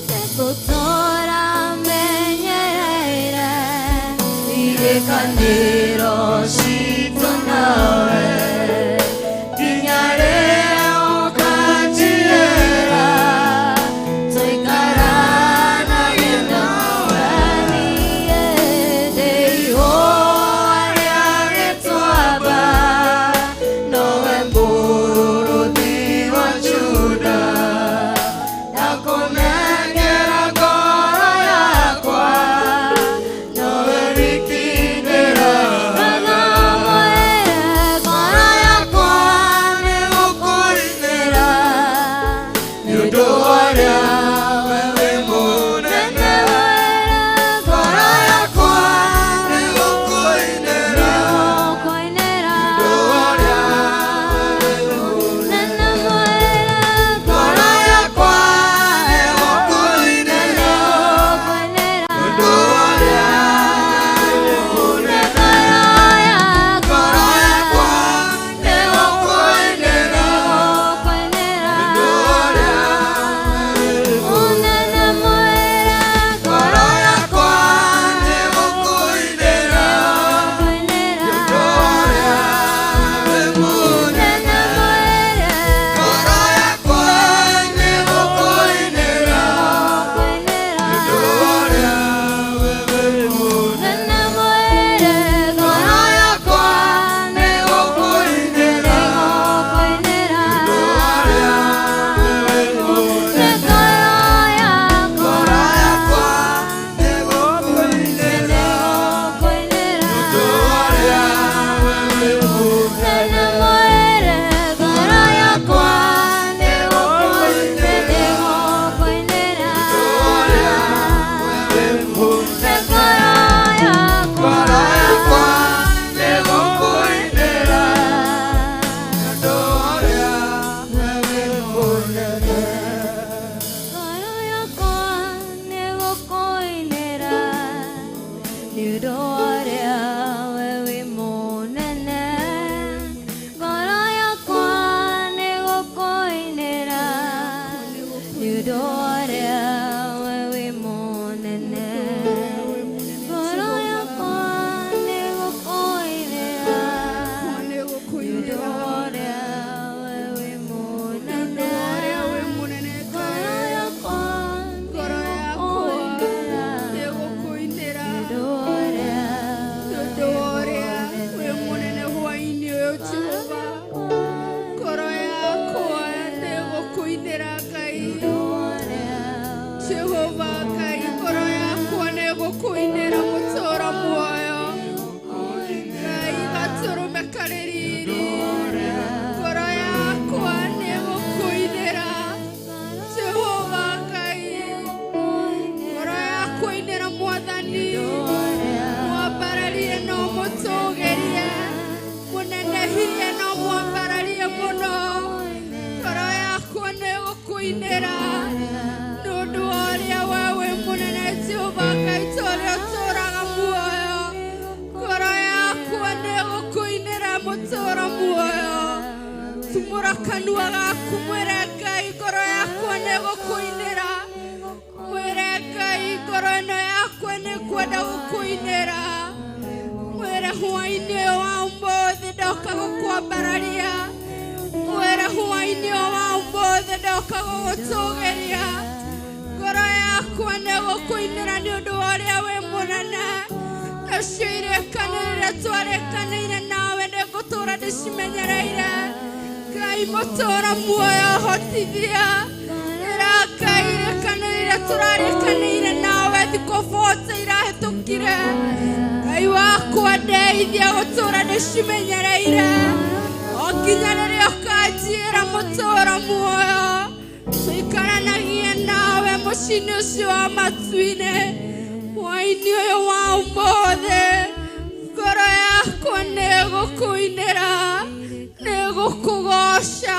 Nĩngũtũũra menyereire irĩkanĩro citũ nawe Nginya rĩrĩa ũkanjiyĩra tũikaranagie nawe. Niĩ ndĩ ihũa rĩa gĩtuamba, nowe mũrũthi wa Juda, ndakũnengera ngoro yakwa, nowe wiki ndĩraga. Nĩ ũndũ wa ũrĩa we wĩ mũnene. Ngoro yakwa nĩ gũkũinĩra. Nĩ ũndũ wa ũrĩa we wĩ mũnene. Ngoro yakwa nĩ gũkũinĩra. Nĩ Nĩ ũndũ gũkũinĩra. wa ũrĩa we wĩ Nĩ ũndũ mũnene. wa ũrĩa wĩ mũnene Ngoro Ngai. yakwa nĩ Ngoro yakwa gũkũinĩra. nĩ gũkũinĩra. Nĩ ũndũ wa ũrĩa Nĩ ũndũ wa ũrĩa wĩ mũnene hwaĩ-inĩ ũyũ Jehova. Ngoro yakwa nĩ gũkũinĩra Ngai. Jehova Ngai, ngoro yakwa nĩ gũkũinĩra mũtũũro muoyo. Ngai gatũrũme karĩ riri. Ngoro yakwa nĩ gũkũinĩra. Jehova Ngai, ngoro yakwa inĩra Mwathani. Mwambararie no mũtũgĩrie. Mũnenehie no mwambararie mũno. Ngoro yakwa nĩ gũkũinĩra. Nĩ ũndũ wa ũrĩa we wĩ mũnene Jehova Ngai ta ũrĩa ũtũũraga muoyo. Ngoro yakwa nĩ gũkũinĩra mũtũũro muoyo. Tumũra kanua gaku mwĩre Ngai ngoro yakwa nĩ gũkũinĩra. Mwĩre Ngai ngoro ĩno yakwa nĩ kwenda gũkũinĩra. Mwĩre hwaĩ-inĩ ũyũ wa ũmũthĩ ndoka gũkwambararia. Mwĩre hwaĩ-inĩ ũyũ wa ũmũthĩ ndoka gũgũtũgĩria. Ngoro yakwa nĩ gũkũinĩra nĩ ũndũ wa ũrĩa wĩ mũnene. Nacio irĩkanĩrĩre twarĩkanĩire nawe nĩ ngũtũũra ndĩcimenyereire. Ngai mũtũũra muoyo hotithia. Ĩra Ngai irĩkanĩrĩre tũrarĩkanĩire nawe thikũ 40 irahĩtũkire. Ngai wakwa ndeithia gũtũũra ndĩcimenyereire. O nginya rĩrĩa ũkanjĩra mũtũũra muoyo. Tũikaranagie nawe mũciĩ-inĩ ũcio wa matu-inĩ. Hwaĩ-inĩ ũyũ wa ũmũthĩ. Ngoro yakwa nĩ gũkũinĩra, nĩ gũkũgoca,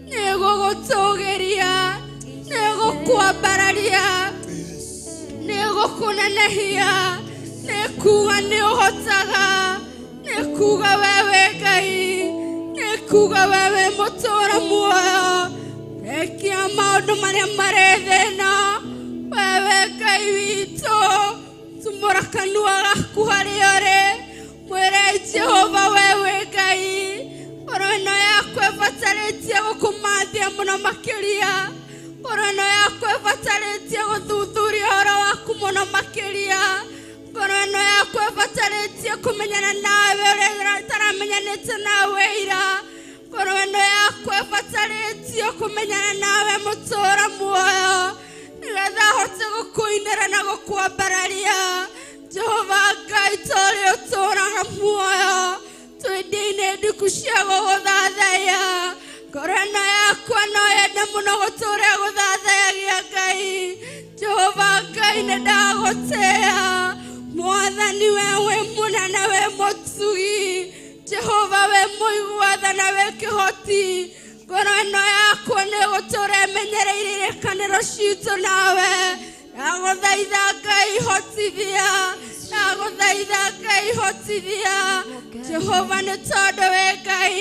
nĩ gũgũtũgĩria, nĩ gũkwambararia, nĩ gũkũnenehia, nĩ kuga nĩ ũhotaga, nĩ kuga we wĩ Ngai, nĩ kuga we wĩ mũtũũra muoyo. Rekia maũndũ marĩa marĩ thĩna, we wĩ Ngai witũ. Tumũra kanua gaku harĩa ũrĩ, mwĩre Jehova we wĩ Ngai. Ngoro ĩno yakwa ĩbatarĩtie gũkũmathia mũno makĩria. Ngoro ĩno yakwa ĩbatarĩtie gũthuthuria ũhoro waku mũno makĩria. Ngoro ĩno yakwa ĩbatarĩtie kũmenyana nawe ũrĩa ĩtaramenyanĩte nawe ira. Ngoro ĩno yakwa ĩbatarĩtie kũmenyana nawe mũtũũra muoyo. Nĩgetha hote gũkũinĩra na gũkwambararia. Jehova Ngai ta ũrĩa ũtũũraga muoyo. Twĩ ndĩ-inĩ ndiku cia gũgũthathaiya. Ngoro ĩno yakwa no yende mũno gũtũũra ĩgũthathayagia Ngai. Jehova Ngai nĩ ndagũtĩĩa. Mwathani we wĩ mũnene wĩ mũtugi. Jehova wĩ mũigua tha na wĩ kĩhoti. Ngoro ĩno yakwa nĩ gũtũũra ĩmenyereire irĩkanĩro citũ nawe. Ndagũthaitha Ngai hotithia. Ndagũthaitha Ngai hotithia. Jehova nĩ tondũ wĩ Ngai,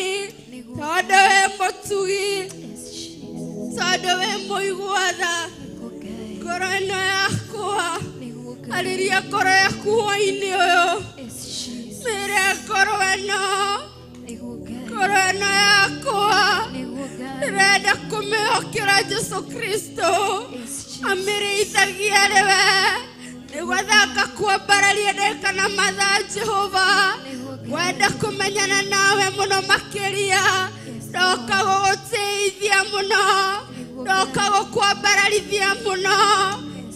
tondũ wĩ mũtugi, tondũ wĩ mũigua tha. Ngoro ĩno yakwa, arĩria ngoro yaku hwaĩ-inĩ ũyũ. Mĩre ngoro ĩno, ngoro ĩno yakwa ndĩrenda kũmĩhokera Jesũ Kristo. Amĩrĩithagia arĩ we. Nĩguo thaka kwambararia ndagĩka na mathaa Jehova. Wenda kũmenyana nawe mũno makĩria. Ndoka gũgũtĩithia mũno. Ndoka gũkwambararithia mũno.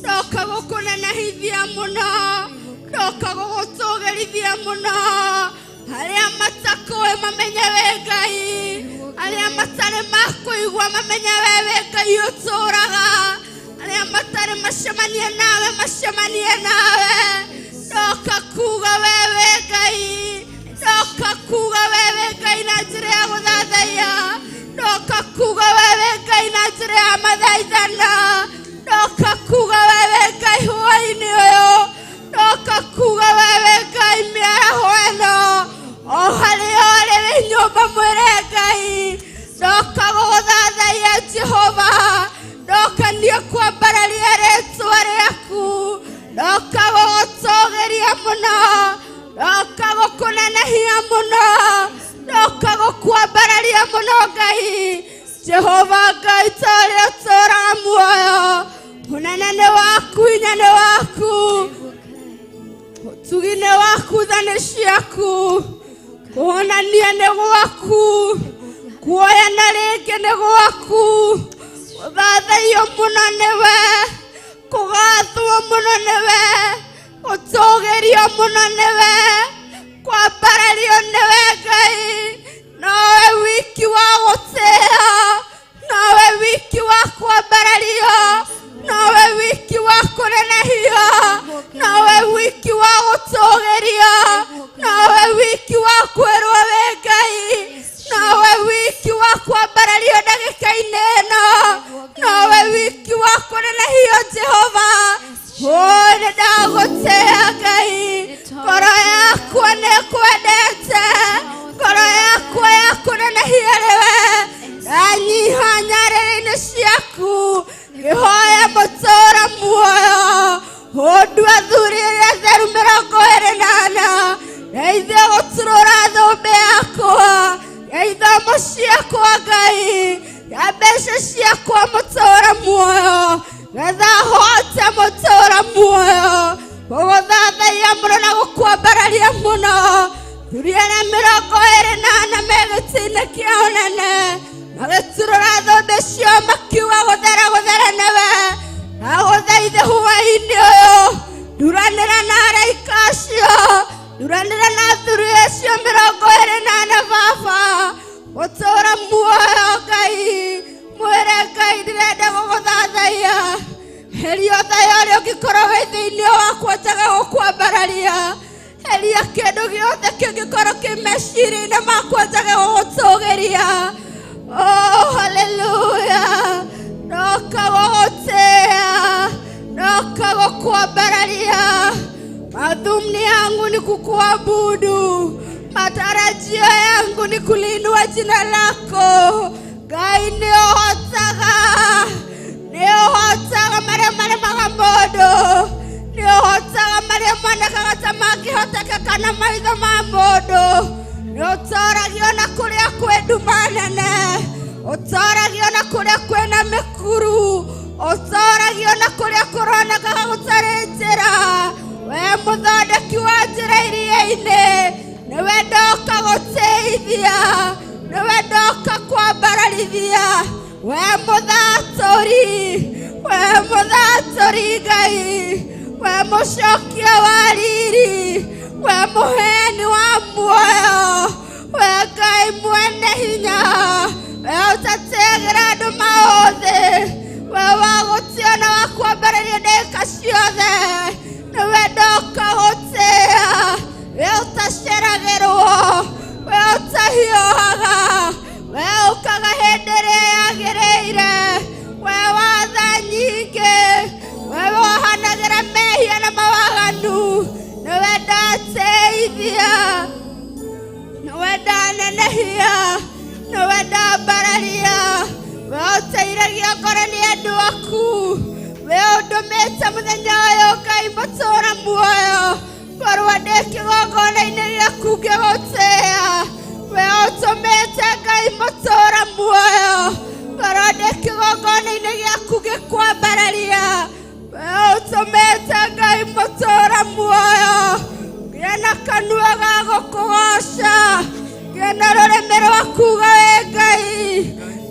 Ndoka gũkũnenehithia mũno. Ndoka gũgũtũgĩrithia mũno. Arĩa matakũĩ mamenye wĩ Ngai. Arĩa matarĩ makũigua mamenye we wĩ Ngai ũtũũraga. Arĩa matarĩ macemanie nawe macemanie nawe. Ndoka kuga we wĩ Ngai. Ndoka kuga we wĩ Ngai na njĩra ya gũthathaiya. Ndoka kuga we wĩ Ngai na njĩra ya mathaithana. Ndoka kuga we wĩ Ngai hwaĩ-inĩ ũyũ. Ndoka kuga we Ndoka gũgũthathaiya Jehova, ndoka niĩ kwambararia rĩtwa rĩaku, ndoka gũgũtũgĩria mũno, ndoka gũkũnenehia mũno, ndoka gũkwambararia mũno Ngai. Jehova Ngai ta ũrĩa ũtũũraga muoyo, ũnene nĩ waku, hinya nĩ waku, ũtugi nĩ waku, tha nĩ ciaku, kũhonania nĩ gwaku, kuoyana rĩngĩ nĩ gwaku, gũthathaiyo mũno nĩwe, kũgathwo mũno nĩwe, gũtũgĩrio mũno nĩwe, kwambarario nĩwe Ngai. Nowe wiki wa gũtĩĩa, nowe wiki wa kwambarario, nowe wiki wa kũnenehio, nowe wiki wa gũtũgĩrio, nowe wiki wa kwĩrwo wĩ Ngai, nowe wiki wa kwambarario ndagĩka-inĩ ĩno, nowe wiki wa kũnenehio Jehova. Ũ nĩ ndagũtĩĩa Ngai, ngoro yakwa nĩ ĩkwendete, ngoro yakwa ya kũnenehia rĩwe, ndanyiha nyarĩrĩ-inĩ ciaku, ngĩhoya mũtũũra muoyo, ũndũ athuri arĩa atheru 24, ndeithia gũturũra thũmbĩ yakwa ya ithomo ciakwa Ngai, ya mbeca ciakwa mũtũũra muoyo, getha hote mũtũũra muoyo gũgũthathaiya mũno na gũkwambararia mũno. Thuri arĩa 24 me gĩtĩ-inĩ kĩa ũnene magĩturũra thũmbĩ ciao makiuga gũthera gũthera nĩwe. Ndagũthaithe hwaĩ-inĩ ũyũ, nduranĩra na araika acio, nduranĩra na athuri acio 24 baba, gũtũũra muoyo Ngai, mwĩre Ngai ndĩrenda gũgũthathaiya, heria ũthaya ũrĩa ũngĩkorwo wĩ thĩinĩ wakwa njaga gũkwambararia, heria kĩndũ gĩothe kĩngĩkorwo kĩ meciria-inĩ makwa njaga gũgũtũgĩria. Oh, haleluya. Ndoka gũgũtĩĩa, ndoka gũkwambararia. Madhumuni yangu ni kukuabudu, matarajio yangu ni kuliinua jina lako Ngai. Nĩ ũhotaga, nĩ ũhotaga marĩa maremaga mũndũ, nĩ ũhotaga marĩa monekaga ta mangĩhotekeka na maitho ma mũndũ. Nĩ ũtoragio na kũrĩa kwĩ nduma nene, ũtoragio na kũrĩa kwĩna mĩkuru, ũtoragio na kũrĩa kũronekaga gũtarĩ njĩra. We mũthondeki wa njĩra iria-inĩ, nĩwe ndoka gũteithia, nĩwe ndoka kwambararithia. We mũthatũri, we mũthatũri Ngai, we mũcokia wa riri, we mũheani wa muoyo, we Ngai mwene hinya, we ũtateagĩra andũ maũthĩ, we wa gũtĩo na wa kwambararia ndagĩka ciothe, nĩwe ndoka gũtĩĩa. We ũtaceragĩrwo, we ũtahiũhaga, we ũkaga hĩndĩ ĩrĩa yagĩrĩire, we watha nyingĩ, we wohanagĩra mehia na mawaganu, nĩwe ndatĩithia, nĩwe ndanenehia, nĩwe ndambararia. We ũteiragia ngoro nĩ andũ aku, we ũndũmĩte mũthenya ũyũ Ngai mũtũũra muoyo, ngorwo ndĩ kĩgongona-inĩ gĩaku ngĩgũtĩĩa. We ũtũmĩte Ngai mũtũũra muoyo, ngorwo ndĩ kĩgongona-inĩ gĩaku ngĩkwambararia. We ũtũmĩte Ngai mũtũũra muoyo, ngĩe na kanua ga gũkũgoca, ngĩe na rũrĩmĩ rwa kuuga wĩ Ngai,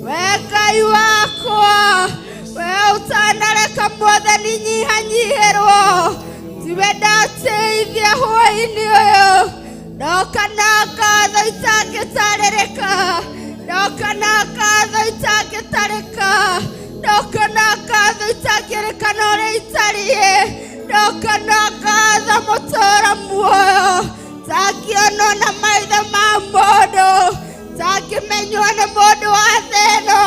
we Ngai wakwa, we ũtanareka Mwathani nyihanyihĩrwo, tiwe ndatĩithia hwaĩ-inĩ ũyũ. Ndoka na ngatho itangĩtarĩrĩka, ndoka na ngatho itangĩtarĩka, ndoka na ngatho itangĩrĩka na ũrĩa itariĩ, ndoka na ngatho mũtũũra muoyo, tangĩonwo na maitho ma mũndũ, tangĩmenywo nĩ mũndũ wa thĩ ĩno.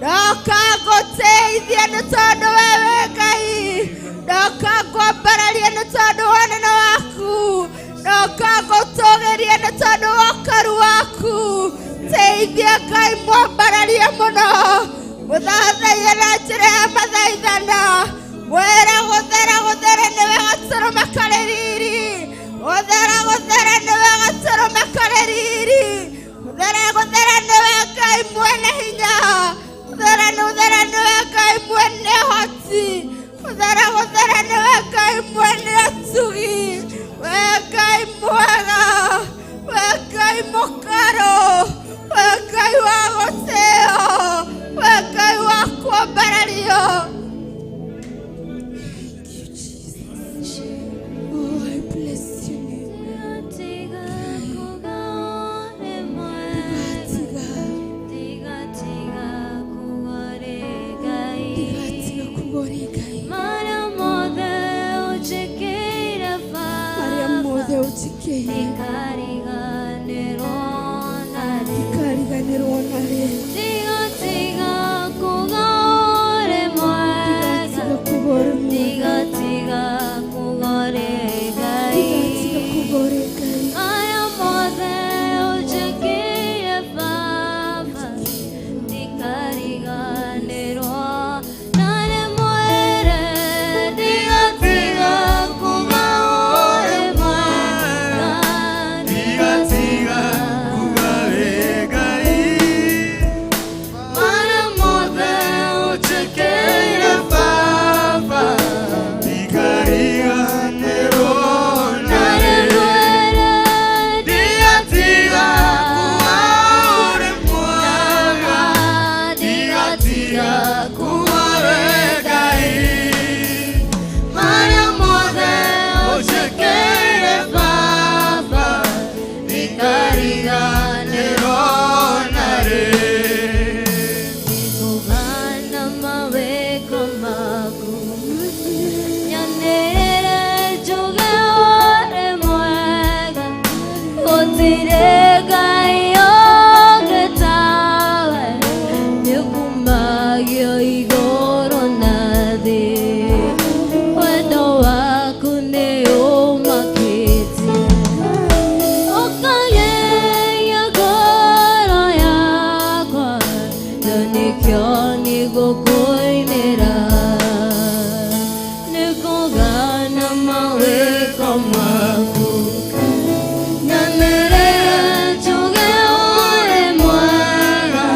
Ndoka ngũtĩithia nĩ tondũ we wĩ Ngai, ndoka ngwambararia nĩ tondũ wa ũnene waku, ndoka ngũtũgĩria nĩ tondũ wa ũkaru waku. Teithia Ngai mwambararia. Mũkwambararie mũno mũthathaiye na njĩra ya mathaithana mwĩre gũthera gũthera nĩwe gatũrũme karĩ riri gũthera gũthera nĩwe gatũrũme karĩ riri gũthera gũthera nĩwe Ngai mwene hinya gũthera gũthera nĩwe Ngai mwene hoti gũthera gũthera nĩwe Ngai mwene ũtugi we Ngai mwega we Ngai mũkaro we Ngai wa gũtĩo we Ngai wa kwambarario. Thank you, Jesus. Oh, I bless your name. Tiga kuga uri mwega Tiga Tiga tiga kuga uri Ngai tiga kuga uri Ngai Marĩa mothe ũnjĩkĩire marĩa Baba mothe ũnjĩkĩire Ndikariganĩrwo narĩ ndikariganĩrwo narĩ Tiga tiga kuga uri mwega tiga kuga uri mwega Tiga tiga kuga uri Ngai tiga kuga uri Ngai Marĩa mothe ũnjĩkĩire Baba ndikariganĩrwo narĩ mwĩre tiga tiga kuga uri mwega Tiga tiga kuga wĩ Ngai Marĩa mothe ũnjĩkĩire Baba ndikariganĩrwo narĩ narĩ mwĩre Tiga tiga kuga ũrĩ mwega tiga tiga kuga wĩ Ngai marĩa mothe ũnjĩkĩire Baba ndikariganĩrwo narĩ Nĩngũgana mawĩko maku nyanĩrĩre njuge ũrĩ mwega gũtirĩ Ngai ũngĩ tawe nĩũkumagio igũrũ na thĩ wendo waku nĩũmakĩtie ũkageria ngoro yakwa na nĩkĩo nĩngũkũinĩra nĩngũgana mawĩko maku nyanĩrĩre njuge ũrĩ mwega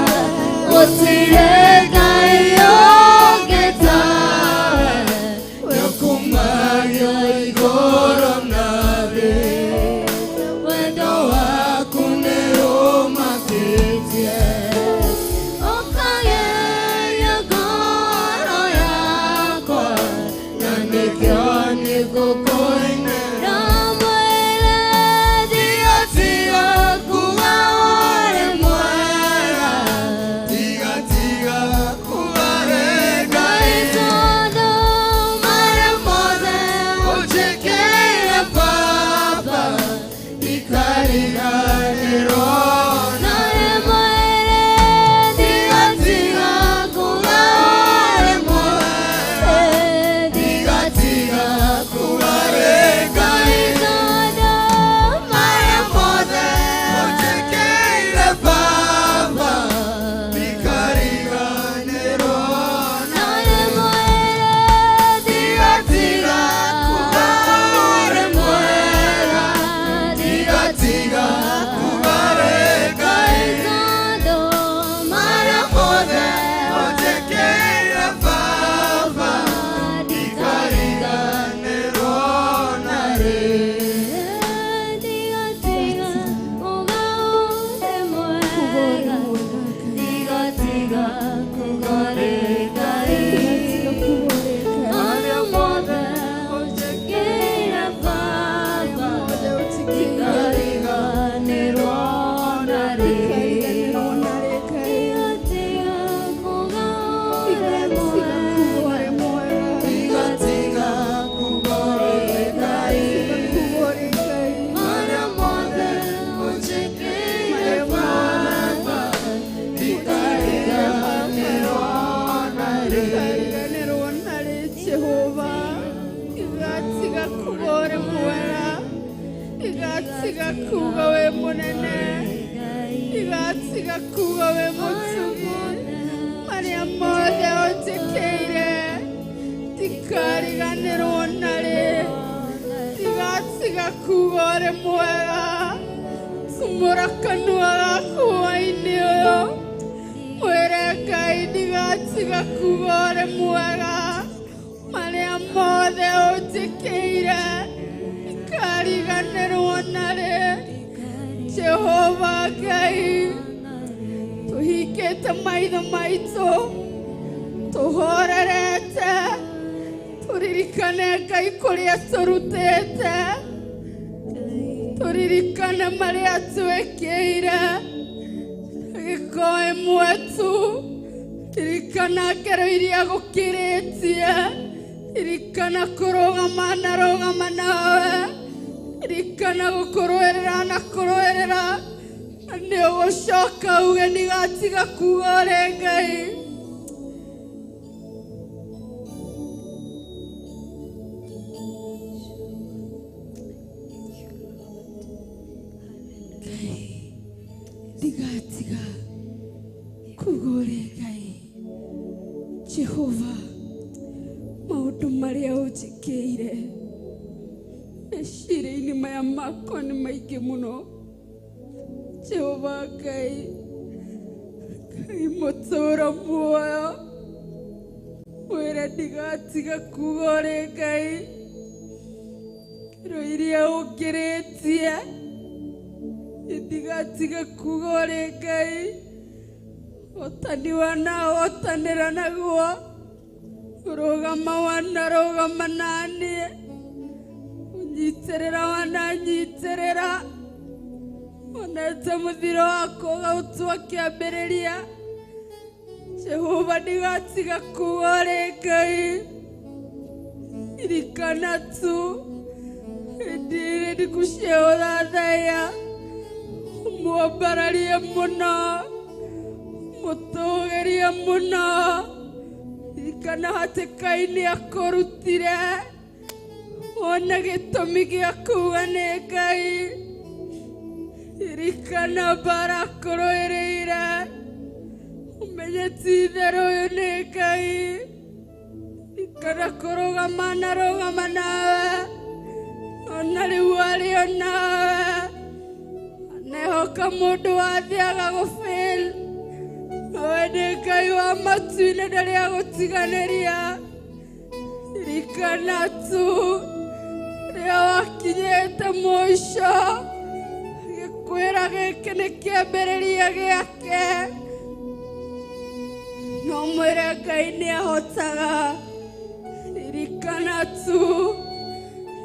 gũtirĩ Ngai ũngĩ tawe Nĩũkumagio igũrũ na thĩ wendo waku nĩũmakĩtie ũkageria ngoro yakwa na nĩkĩo nĩngũkũinĩra ndamwĩre Tiga tiga kuga ũrĩ mwega Tiga tiga kuga wĩ Ngai tondũ marĩa mothe ũnjĩkĩire Baba ndikariganĩrwo narĩ mwĩre Tiga tiga kuga ũrĩ mwega Tiga tiga kuga wĩ Ngai tondũ marĩa mothe ũnjĩkĩire Baba ndikariganĩrwo narĩ mwĩre Tiga tiga kuga ũrĩ mwega Tiga tiga kuga wĩ Ngai tondũ marĩa mothe ũnjĩkĩire Baba ndikariganĩrwo narĩ Tiga tiga kuga ũrĩ kuga uri mwega mwega Tiga tiga kuga ũrĩ Ngai tiga kuga uri Ngai Marĩa mothe ũnjĩkĩire Baba mothe ũnjĩkĩire ndikariganĩrwo narĩ ndikariganĩrwo narĩ Ngai Tiga tiga kuga ũrĩ tiga kuga mwega uri mwega Tiga tiga kuga ũrĩ Ngai tiga kuga uri Ngai Marĩa mothe ũnjĩkĩire Baba ndikariganĩrwo narĩ ndikariganĩrwo narĩ Jehova tiga tiga kuga uri mwega tiga tiga kuga wĩ mũnene Ngai Ndigatiga kuga wĩ mũtugi. Marĩa mothe ũnjĩkĩire ndikariganĩrwo narĩ. Ndigatiga kuga ũrĩ mwega. Tumũra kanua gaku hwaĩ-inĩ ũyũ, mwĩre Ngai ndigatiga kuga ũrĩ mwega. Marĩa mothe ũnjĩkĩire ndikariganĩrwo narĩ. Jehova Ngai, tũhingĩte maitho maitũ, tũhorerete, tũririkane Ngai kũrĩa tũrutĩte, tũririkane marĩa twĩkĩire. Gĩko ĩmwe tu, ririkana ngero iria gũkĩrĩtie, ririkana kũrũgama na rũgama nawe, ririkana gũkũrũĩrĩra na kũrũĩrĩra, na nĩ ũgũcoka uge ndigatiga kuga ũrĩ Ngai. Ndigatiga kuga ũrĩ Ngai. Jehova, maũndũ marĩa ũnjĩkĩire meciria-inĩ maya makwa nĩ maingĩ mũno. Jehova Ngai, Ngai mũtũũra muoyo, mwĩre ndigatiga kuga ũrĩ Ngai. Ngero iria ũngĩrĩtie ndigatiga kuga ũrĩ Ngai. Ũtani wanahotanĩra naguo, kũrũgama wanarũgama naniĩ, ũnyitĩrĩra wananyitĩrĩra, onete mũthiro wakwa ũgaũtua kĩambĩrĩria. Jehova ndigatiga kuga ũrĩ Ngai. Ririkana tu hĩndĩ ĩrĩa ndikucia ũthathaiya, ũmwambararie mũno, mũtũgĩrie mũno. Ririkana hatĩka-inĩ akũrutire, wone gĩtũmi gĩa kuga nĩ Ngai. Ririkana mbara akũrũĩrĩire, ũmenye ti itherũ ũyũ nĩ Ngai. Ririkana kũrũgama na rũgama nawe, ona rĩu arĩ o nawe. Anehoka mũndũ wathiaga gũfail, nowe nĩ Ngai wa matu-inĩ ndarĩ agũtiganĩria. Ririkana tu rĩrĩa wakinyĩte mũico, gĩkwĩra gĩkĩ nĩ kĩambĩrĩria gĩake. No mwĩre Ngai nĩ ahotaga. Ririkana tu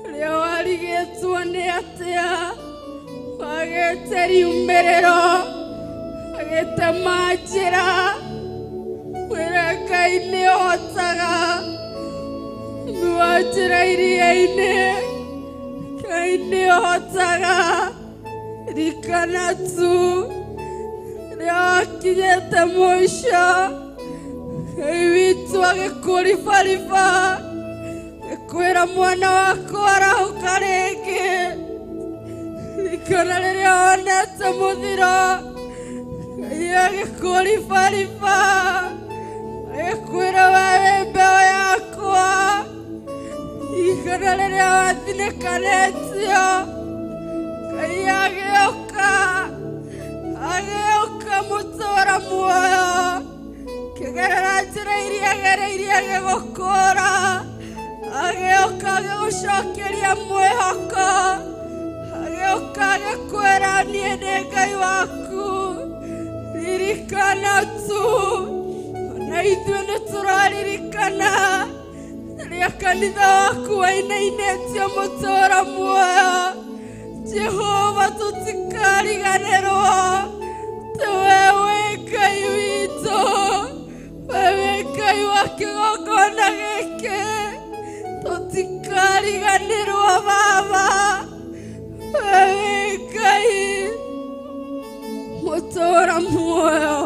rĩrĩa warigĩtwo nĩ atĩa, wagĩte riumĩrĩro, agĩte manjĩra, mwĩre Ngai nĩ ahotaga. Wa njĩra iria-inĩ, Ngai nĩ ahotaga. Ririkana tu rĩrĩa wakinyĩte mũico, Ngai witũ agĩkũribariba, agĩkwĩra mwana wakwa arahũka rĩngĩ. Ririkana rĩrĩa wonete mũthiro, Ngai agĩkũribariba, agĩkwĩra we wĩ mbeũ yakwa. Ririkana rĩrĩa wathinĩkanĩtio, Ngai agĩũka, agĩũka mũtũũra muoyo, kĩgerera njĩra iria agereirie agĩgũkũũra, agĩũka agĩgũcokeria mwĩhoko, agĩũka agĩkwĩra niĩ nĩ Ngai waku. Ririkana tu, ona ithuĩ nĩ tũraririkana rĩrĩa kanitha waku wainainĩtio mũtũũra muoyo. Jehova tũtikariganĩrwo, tĩ we wĩ Ngai witũ, we wĩ Ngai wa kĩgongona gĩkĩ. Tũtikariganĩrwo Baba, we wĩ Ngai mũtũũra muoyo,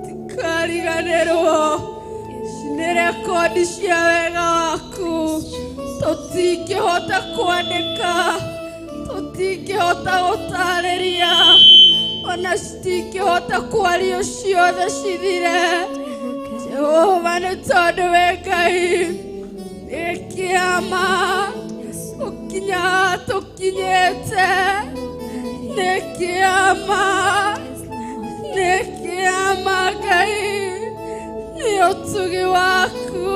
tũtikariganĩrwo. Ici nĩ rekondi cia wega waku, tũtingĩhota kwandĩka, tũtingĩhota gũtarĩria. Ona citingĩhota kwario ciothe cithire. Jehova nĩ tondũ wĩ Ngai nĩ kĩama gũkinya tũkinyĩte nĩ kĩama nĩ kĩama Ngai nĩ ũtugi waku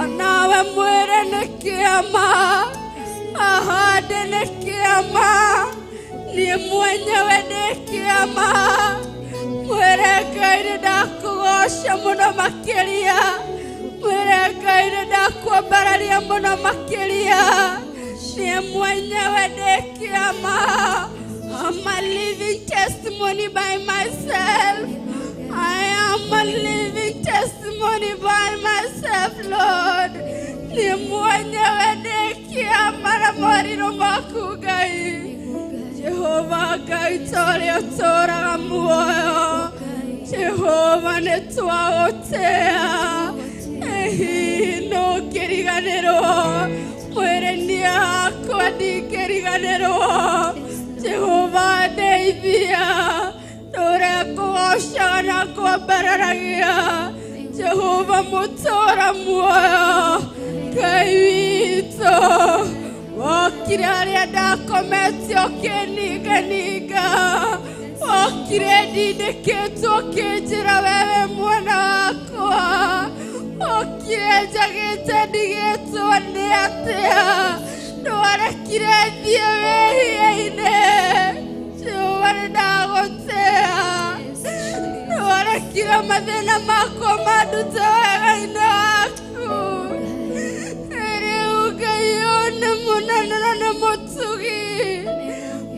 onawe mwĩre nĩ kĩama ahande nĩ kĩama niĩ mwenyewe nĩ kĩama mwĩre Ngai nĩ ndakũgoca mũno makĩria mwĩre Ngai nĩ ndakwambararia mũno makĩria niĩ mwenyewe nĩ kĩama. I'm a living testimony by myself. I am a living testimony by myself, Lord. Niĩ mwenyewe nĩ kĩama na morirũ maku Ngai. Jehova Ngai ta ũrĩa ũtũũraga muoyo. Jehova nĩ twagũtĩa. Hihi nũngĩriganĩrwo mwĩrĩ niĩ hakwa ndingĩriganĩrwo. Jehova ndeithia tũrĩa ngũgocaga na ngwambararagia. Jehova mũtũũra muoyo Ngai witũ wokire harĩa ndakomete ũkĩninganinga wokire ndindĩkĩtwo ũkĩnjĩra wewe mwana wakwa wokire njagĩte ndigĩtwo nĩ atĩa ndwarekire thiĩ wĩhia-inĩ. Jehova nĩ ndagũtĩa ndwarekire mathĩna makwa mandute wega-inĩ waku. Rĩu Ngai ũyũ nĩ mũnene na nĩ mũtugi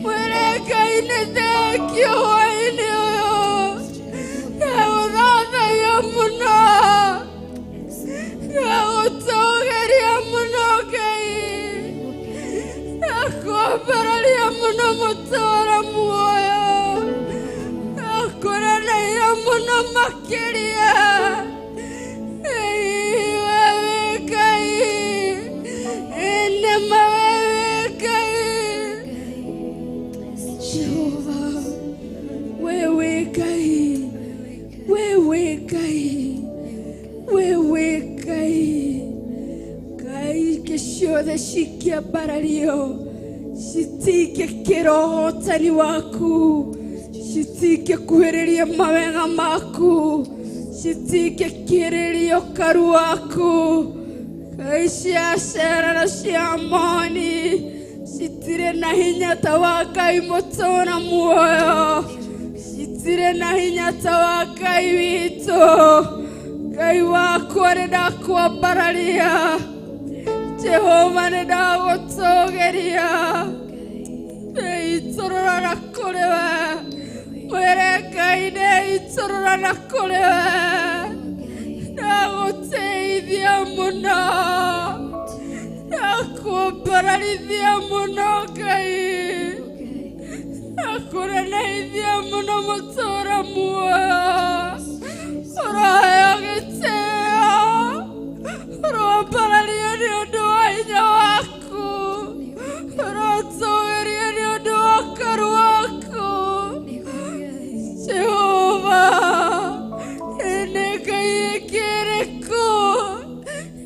mwĩre Ngai nĩ thengio hwaĩ-inĩ ũyũ ndagũthathaiya mũno ndagũtũgĩria mũno Ngai ndakwambararia mũno mũtũũra muoyo ndakũreneia mũno makĩria. Wewe Ngai nĩma wewe Ngai. Jehova wewe Ngai wewe Ngai wewe Ngai. Ngai ingĩ ciothe cingĩambarario citingĩkĩra ũhotani waku citingĩkuhĩrĩria mawega maku citingĩkĩrĩria ũkaru waku. Ngai cia Cera na cia Amoni citirĩ na hinya ta wa Ngai mũtũũra muoyo citirĩ na hinya ta wa Ngai witũ. Ngai wakwa nĩ ndakwambararia Jehova nĩ ndagũtũgĩria nĩitũrũra na kũrĩ we mwĩre Ngai nĩitũrũra na kũrĩ we ndagũtĩithia mũno ndakwambararithia mũno Ngai ndakũreneithia mũno mũtũũra muoyo ũroheo gĩtĩo ũroambarario nĩ ũndũ wa hinya waku ũrotũgĩrio nĩ ũndũ wa ũkaru waku. Jehova nĩ Ngai ĩngĩ ĩrĩkũ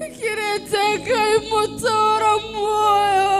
ĩkĩrĩte Ngai mũtũũra muoyo.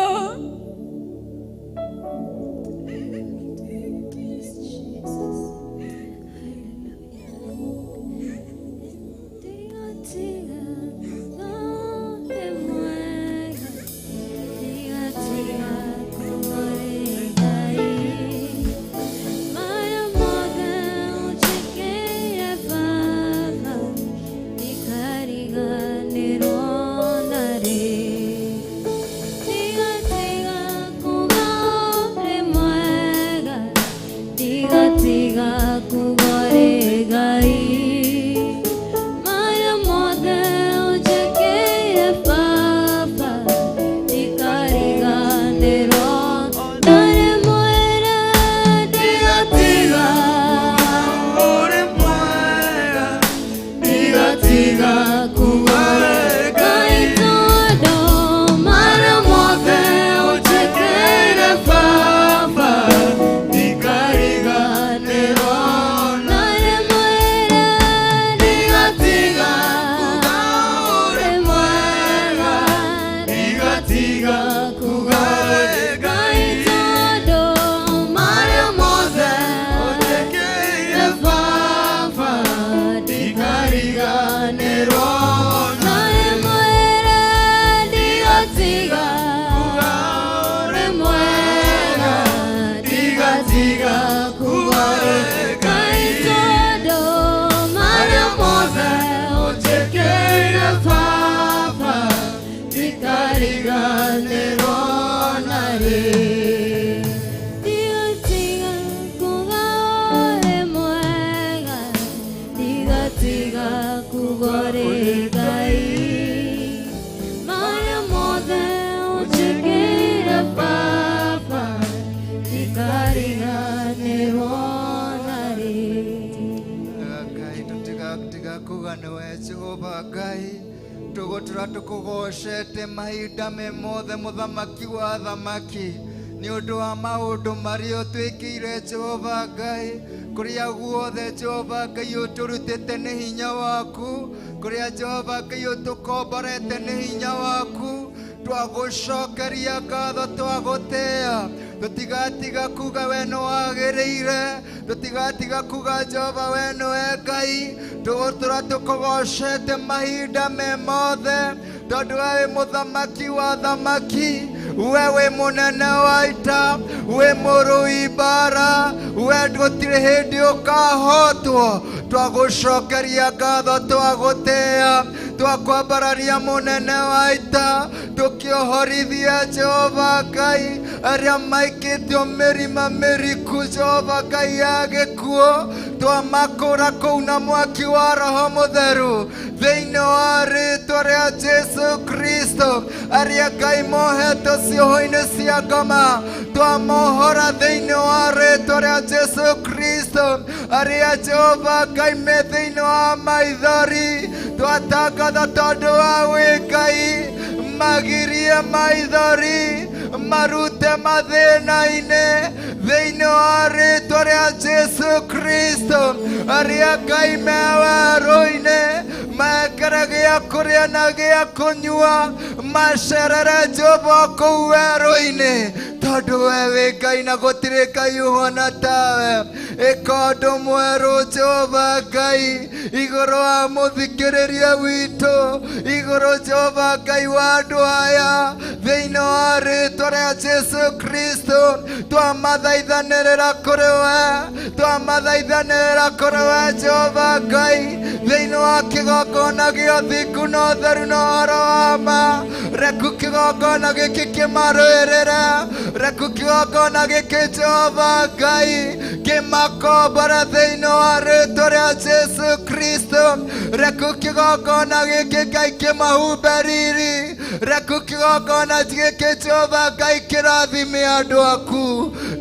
Ndigatiga kuga Ngai tondũ marĩa mothe ũnjĩkĩire Baba ndikariganĩrwo narĩ. Ndigatiga kuga ũrĩ mwega, ndigatiga kuga ũrĩ Ngai. Marĩa mothe ũnjĩkĩire Baba, ndikariganĩrwo narĩ. Ngai tũtigatiga kuga nĩwe Jehova Ngai tũgũtũra tũkũgocete mahinda me mothe mũthamaki wa thamaki nĩ ũndũ wa maũndũ marĩa ũtwĩkĩire Jehova Ngai kũrĩa guothe Jehova Ngai ũtũrutĩte nĩ hinya waku kũrĩa Jehova Ngai ũtũkomborete nĩ hinya waku twagũcokeria ngatho twagũtĩa tũtigatiga kuga we nĩwagĩrĩire tũtigatiga kuga Jehova we nĩwe Ngai tũgũtũra tũkũgocete mahinda me mothe tondũ we wĩ mũthamaki wa thamaki we wĩ mũnene wa ita wĩ mũrũi mbara we gũtirĩ hĩndĩ ũkahotwo twagũcokeria ngatho twagũtĩa twakwambararia mũnene wa ita tũkĩohorithia Jehova Ngai arĩa maikĩtio mĩrima mĩriku Jehova Ngai ya gĩkuũ twamakũra kũu na mwaki wa Roho Mũtheru thĩinĩ wa rĩtwa rĩa Jesu Kristo arĩa Ngai mohetwo cioho-inĩ cia ngoma twamohora thĩinĩ wa rĩtwa rĩa Jesu Kristo arĩa Jehova Ngai me thĩinĩ wa maithori twatangatha tondũ wa wĩ Ngai magirie maithori marute mathĩna-inĩ thĩinĩ wa rĩtwa rĩa Jesu Kristo arĩa Ngai me werũ-inĩ mekere gĩa kũrĩa na gĩa kũnyua macerere Jehova kũu werũ-inĩ tondũ we wĩ Ngai na gũtirĩ Ngai ũhana tawe ĩka ũndũ mwerũ Jehova Ngai igũrũ wa mũthikĩrĩria witũ igũrũ Jehova Ngai wa andũ aya thĩinĩ wa rĩtwa rĩa Jesu Kristo twamathaithanĩrĩra kũrĩ we twamathaithanĩrĩra kũrĩ we Jehova Ngai thĩinĩ wa kĩgongona gĩa ũthingu na ũtheru na ũhoro wa ma reku kĩgongona gĩkĩ kĩmarũĩrĩre reku kĩgongona gĩkĩ Jehova Ngai kĩmakombore thĩinĩ wa rĩtwa rĩa Jesu Kristo reku kĩgongona gĩkĩ Ngai kĩmahumbe riri reku kĩgongona gĩkĩ Jehova Ngai kĩrathime andũ aku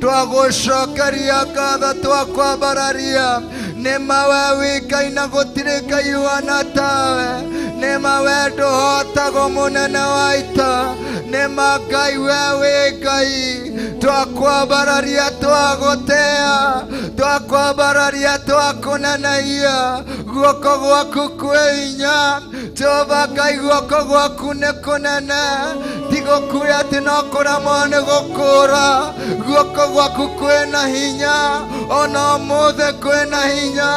twagũcokeria ngatho twakwambararia nĩma we wĩ Ngai na gũtirĩ Ngai ũhana tawe nĩma we ndũhotagwo mũnene wa ita nĩma Ngai we wĩ Ngai twakwambararia twagũtĩa twakwambararia twakũneneia guoko gwaku kwĩ hinya Jehova Ngai guoko gwaku nĩ kũnene ti gũkuĩ atĩ no kũremwo nĩ gũkũra guoko gwaku kwĩna hinya ona ũmũthĩ kwĩna hinya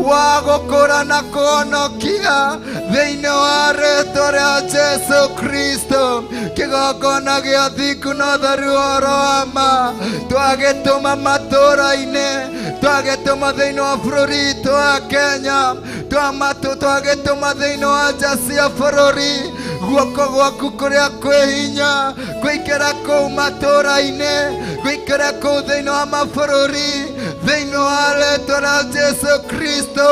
wa gũkũra na kũhonokia thĩinĩ wa rĩtwa rĩa Jesu Kristo kĩgongona gĩa thingu na ũtheru ũhoro wa ma twagĩtũma matũũra-inĩ twagĩtũma thĩinĩ wa bũrũri witũ wa Kenya twagĩtũma thĩinĩ wa nja cia bũrũri guoko gwaku kũrĩa kwĩ hinya gũikara kũu matũũra-inĩ gũikara kũu thĩinĩ wa mabũrũri thĩinĩ wa rĩtwa rĩa Jesu Kristo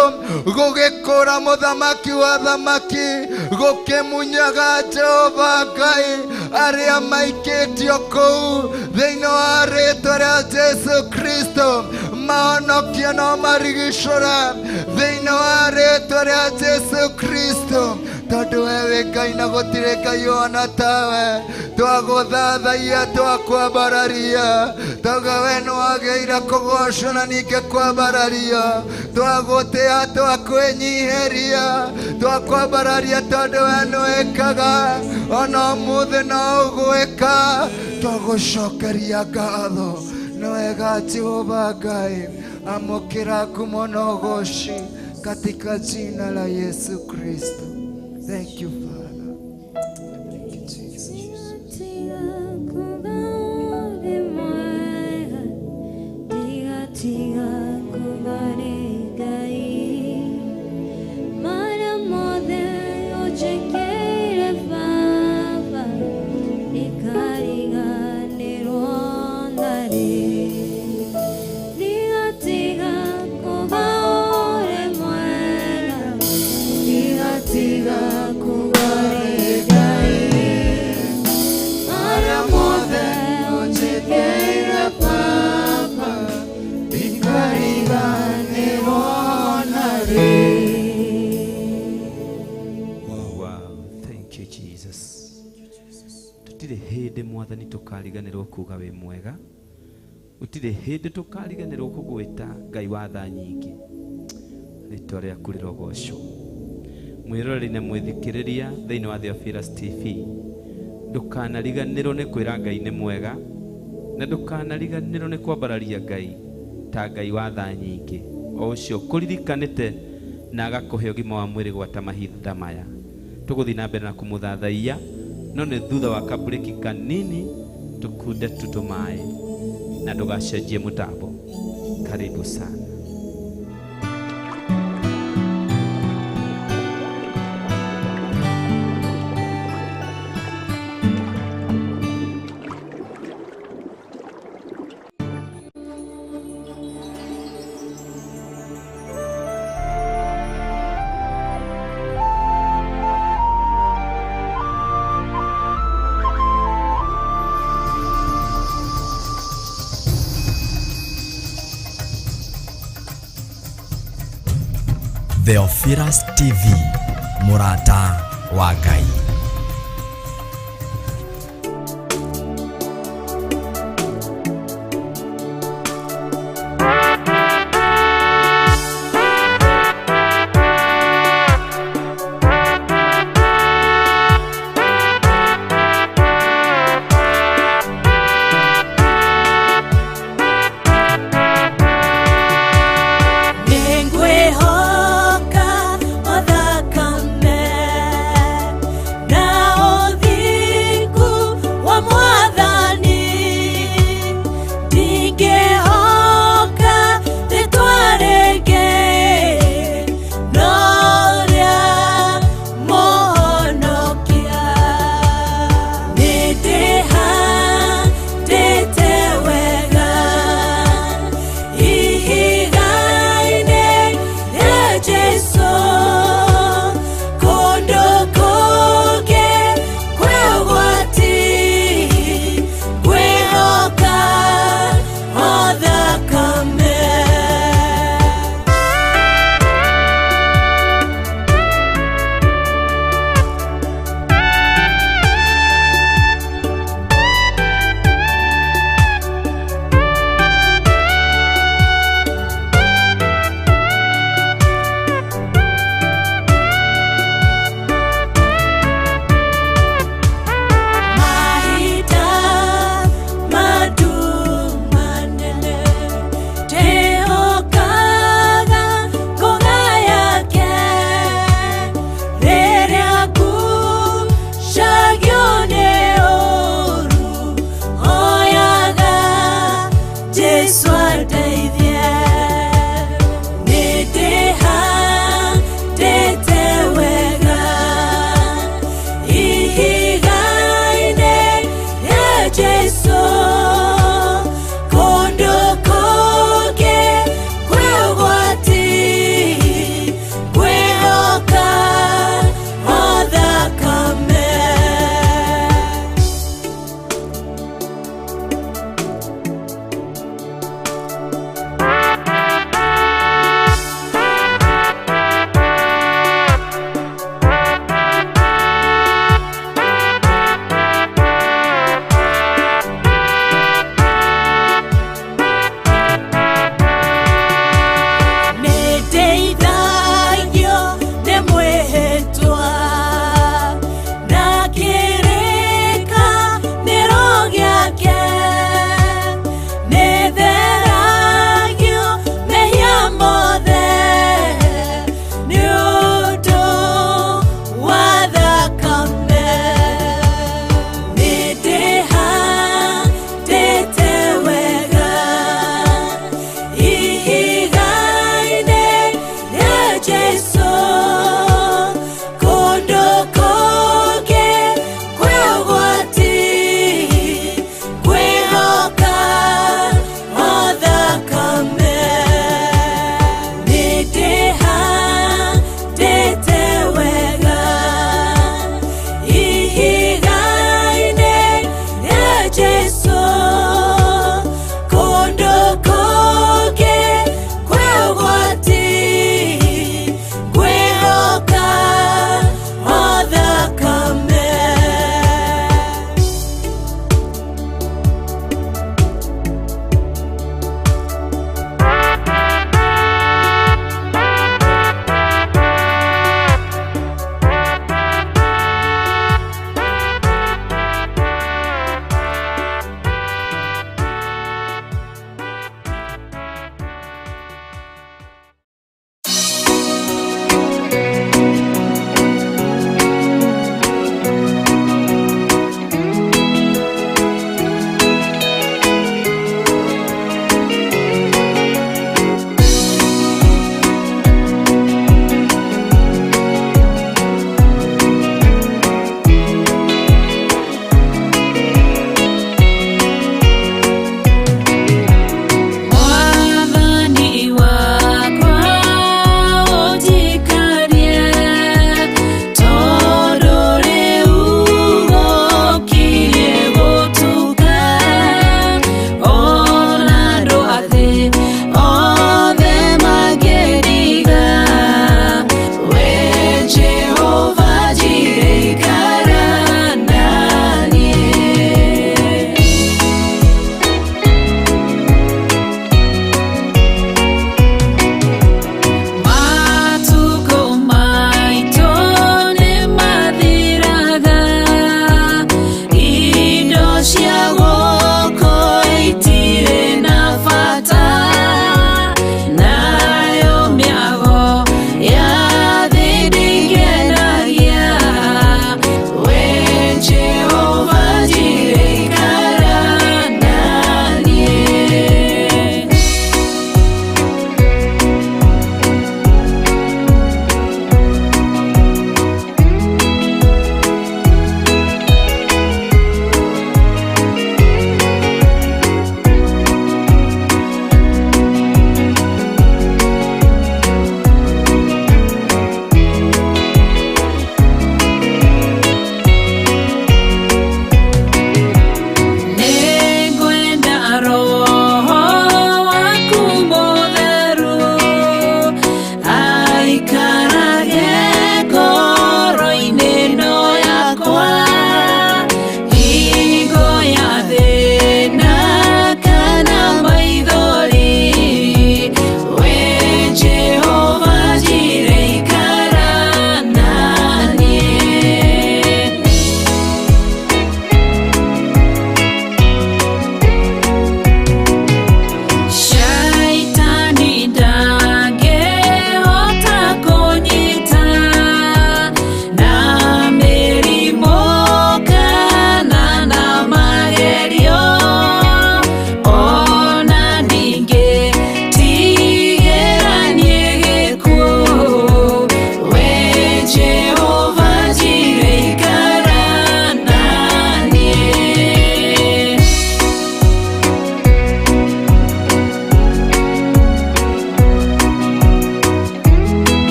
gũgĩkũra mũthamaki wa thamaki gũkĩmunyaga Jehova Ngai arĩa maikĩtio kũu thĩinĩ wa rĩtwa rĩa Jesu Kristo mahonokie no marigicũre thĩinĩ wa rĩtwa rĩa Jesu Kristo tondũ we wĩ Ngai na gũtirĩ Ngai ũhana tawe twagũthathaia twakwambararia tauga we nĩwagĩrĩire kũgocwo na ningĩ kwambararia twagũtĩa twakwĩnyihĩria twakwambararia tondũ we nĩwĩkaga ona ũmũthĩ no ũgwĩka twagũcokeria ngatho nĩ wega Jehova Ngai amũkĩra ngumo na ũgoci katika jina la Yesu Kristo. Thank you, Father. Thank you, Jesus. Ndiga kuga ũrĩ mwega, Ndigatiga kuga nĩ Ngai marĩa mothe ũnjĩkĩire Baba, ndikariganĩrwo narĩ. Ndigatiga kuga ũrĩ mwega, ndigatiga kuga nĩ Ngai marĩa mothe ũnjĩkĩire Baba, ndikariganĩrwo narĩ. Wow, thank you Jesus. Tutirĩ hĩndĩ Mwathani tũkariganĩrwo kuga wĩ mwega. Gũtirĩ hĩndĩ tũkariganĩrwo kũgwĩta Ngai wa tha nyingĩ. Rĩtwa rĩaku rĩrogocwo. Mwĩroreri na mwĩthikĩrĩria thĩinĩ wa Theophilus TV, ndũkanariganĩrwo nĩ kwĩra Ngai nĩ mwega, na ndũkanariganĩrwo nĩ kwambararia Ngai ta Ngai wa tha nyingĩ, o ũcio kũririkanĩte na agakũhe ũgima wa mwĩrĩ gwata mahinda maya. Tũgũthiĩ na mbere na kũmũthathaiya, no nĩ thutha wa kaburĩki kanini tũkunde tu tũmaĩ, na ndũgacenjie mũtambo. Karibu sana. Theophilus TV, mũrata wa Ngai. Nĩngwĩhoka o thakame na ũthingu wa Mwathani, ndingĩhoka rĩtwa rĩngĩ no rĩa Mũhonokia. Nĩndĩhandĩte wega ihiga-inĩ rĩa Jesũ, kũndũ kũngĩ kwĩ ũgwati, ngwĩhoka o thakame. Mahinda manene ndĩhokaga ngũga yake, rĩrĩa ngucagio nĩ ũũru, hoyaga Jesũ andeithie. Nĩndĩhandĩte wega ihiga-inĩ rĩa Jesũ, kũndũ kũngĩ kwĩ ũgwati, ngwĩhoka o thakame.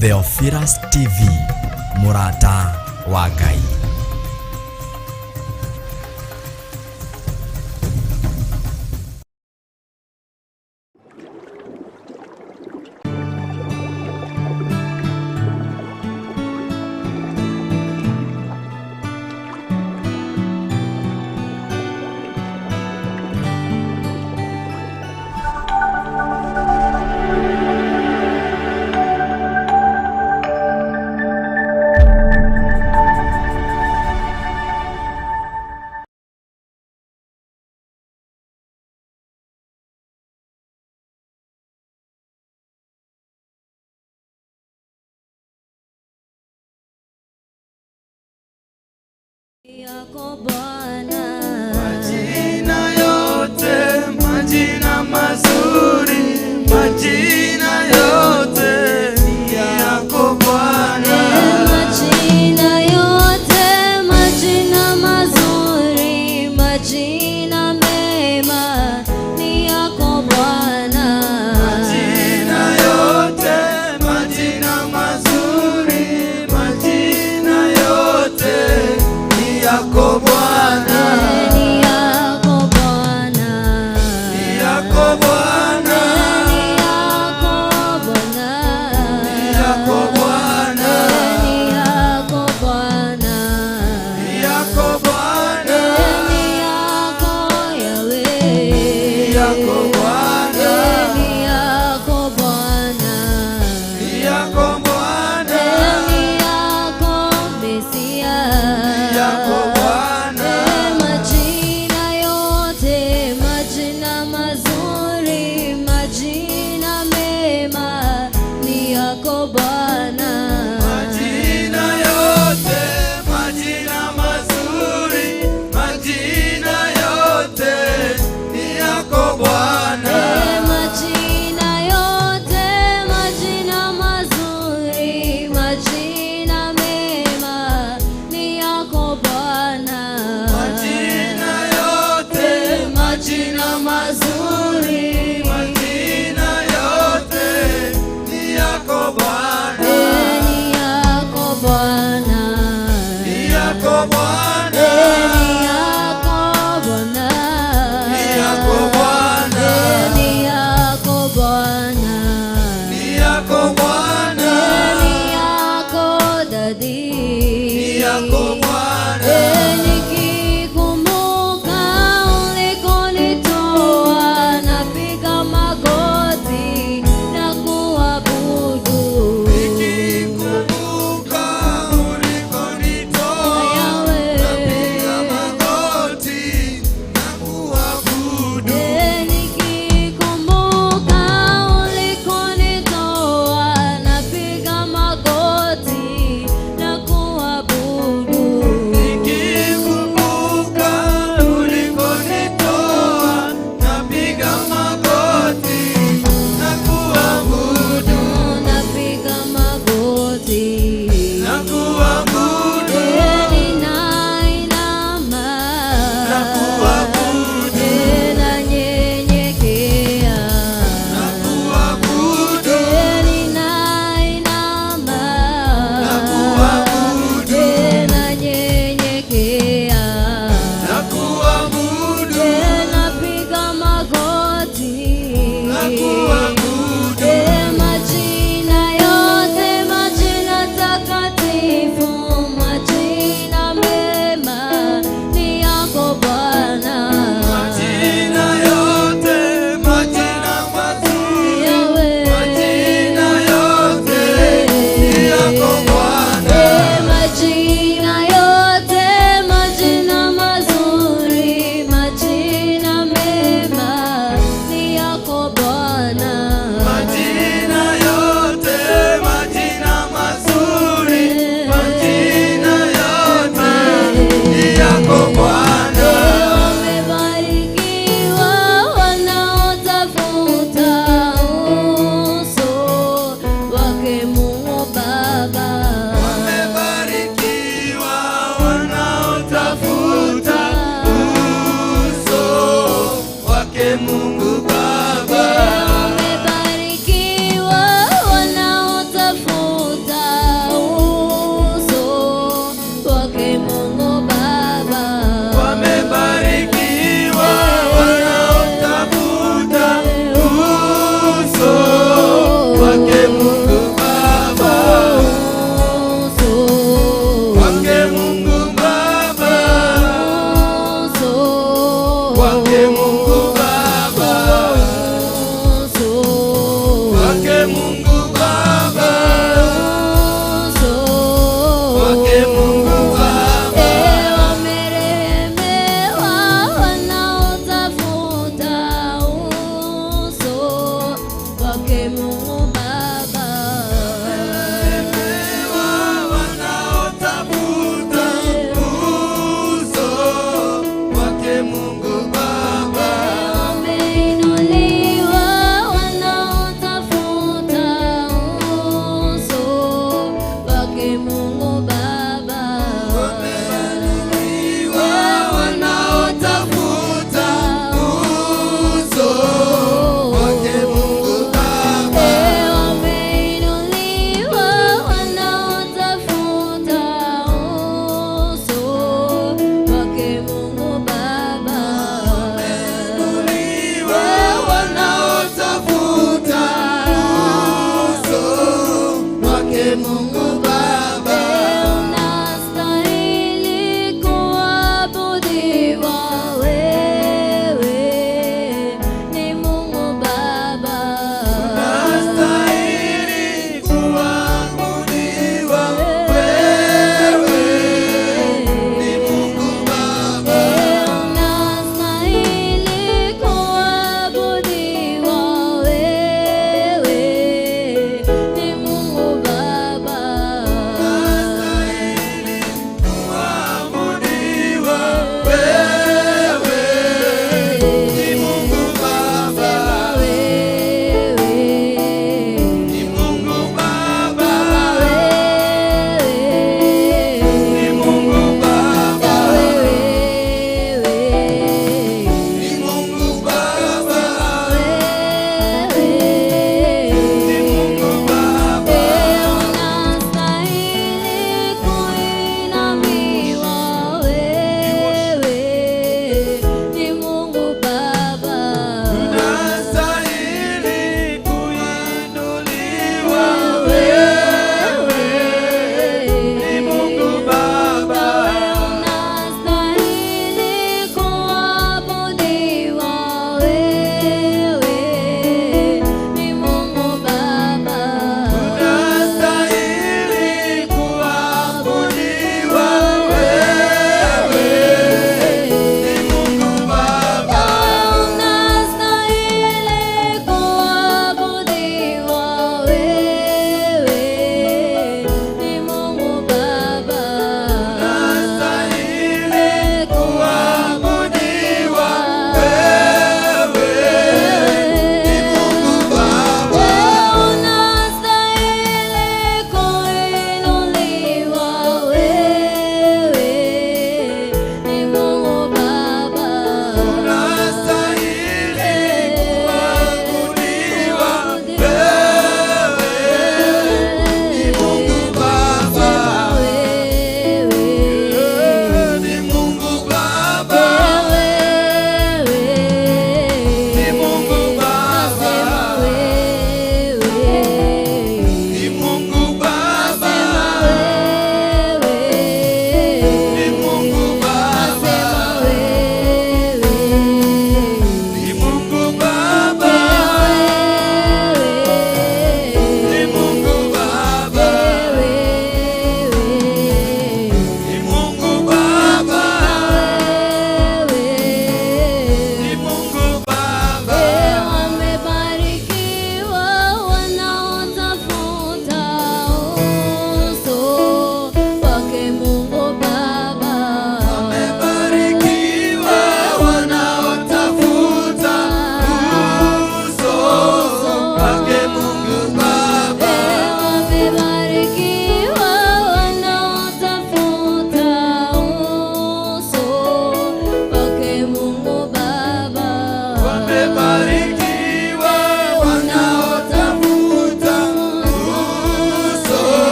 Theophilus TV, mũrata wa Ngai. Yako Bwana. Majina yote, majina mazuri, majina yote ni yako Bwana. Majina yote, majina mazuri, majina mema ni yako Bwana. Majina yote, majina mazuri, majina yote ni yako Bwana.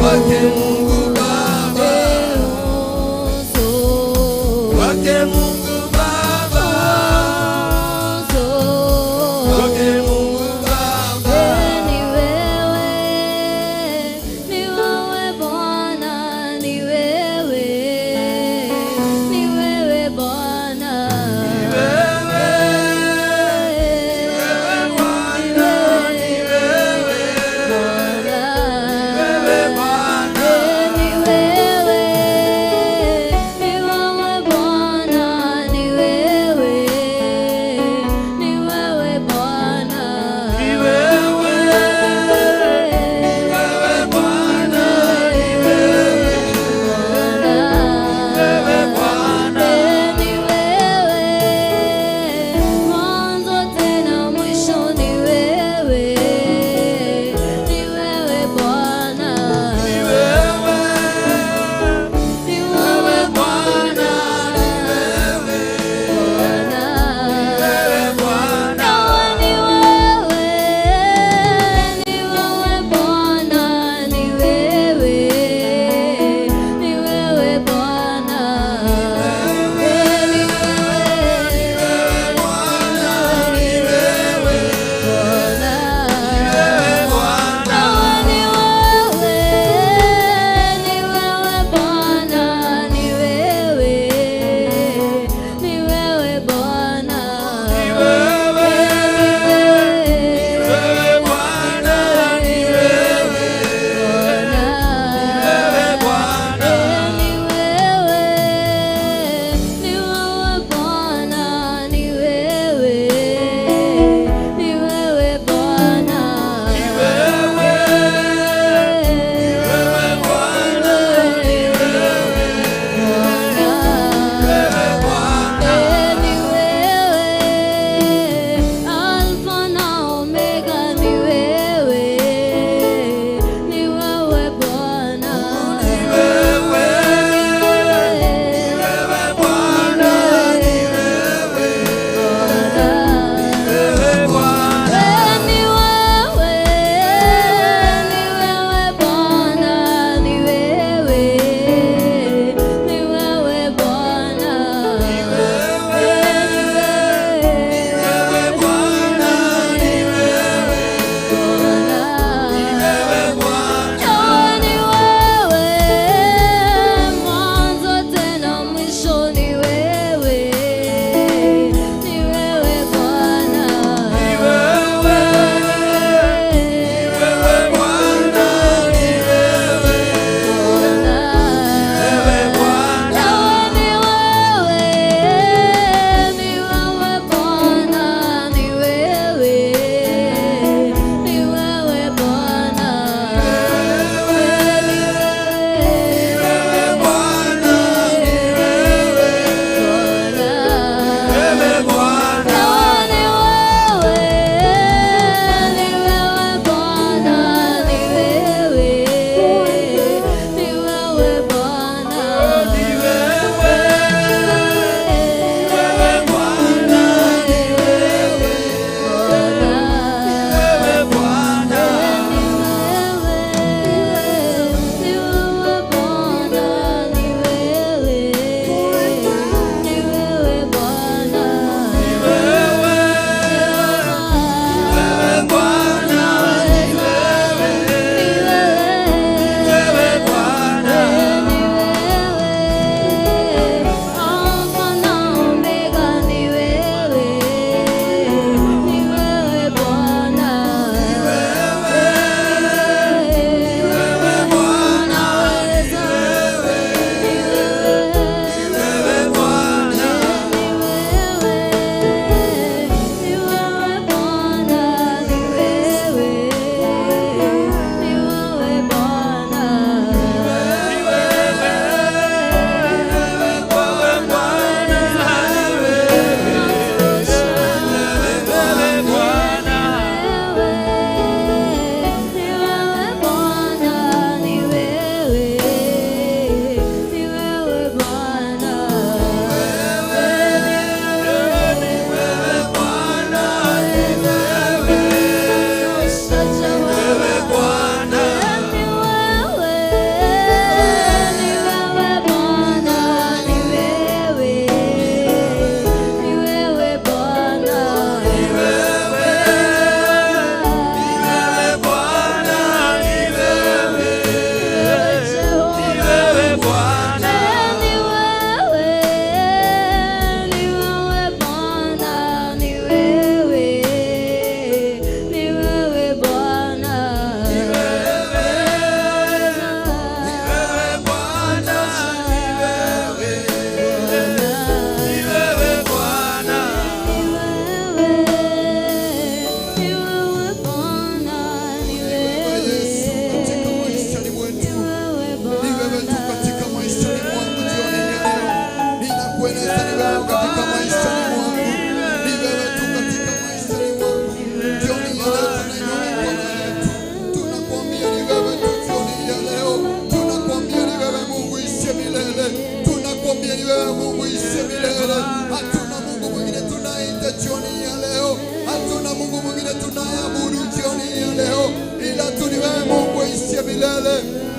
Kwake Mungu Baba, kwake Mungu Baba, kwake Mungu Baba. Ni wewe, ni wewe Bwana, ni wewe, ni wewe Bwana, Ni wewe, Bwana, ni wewe, Bwana, wewe Bwana.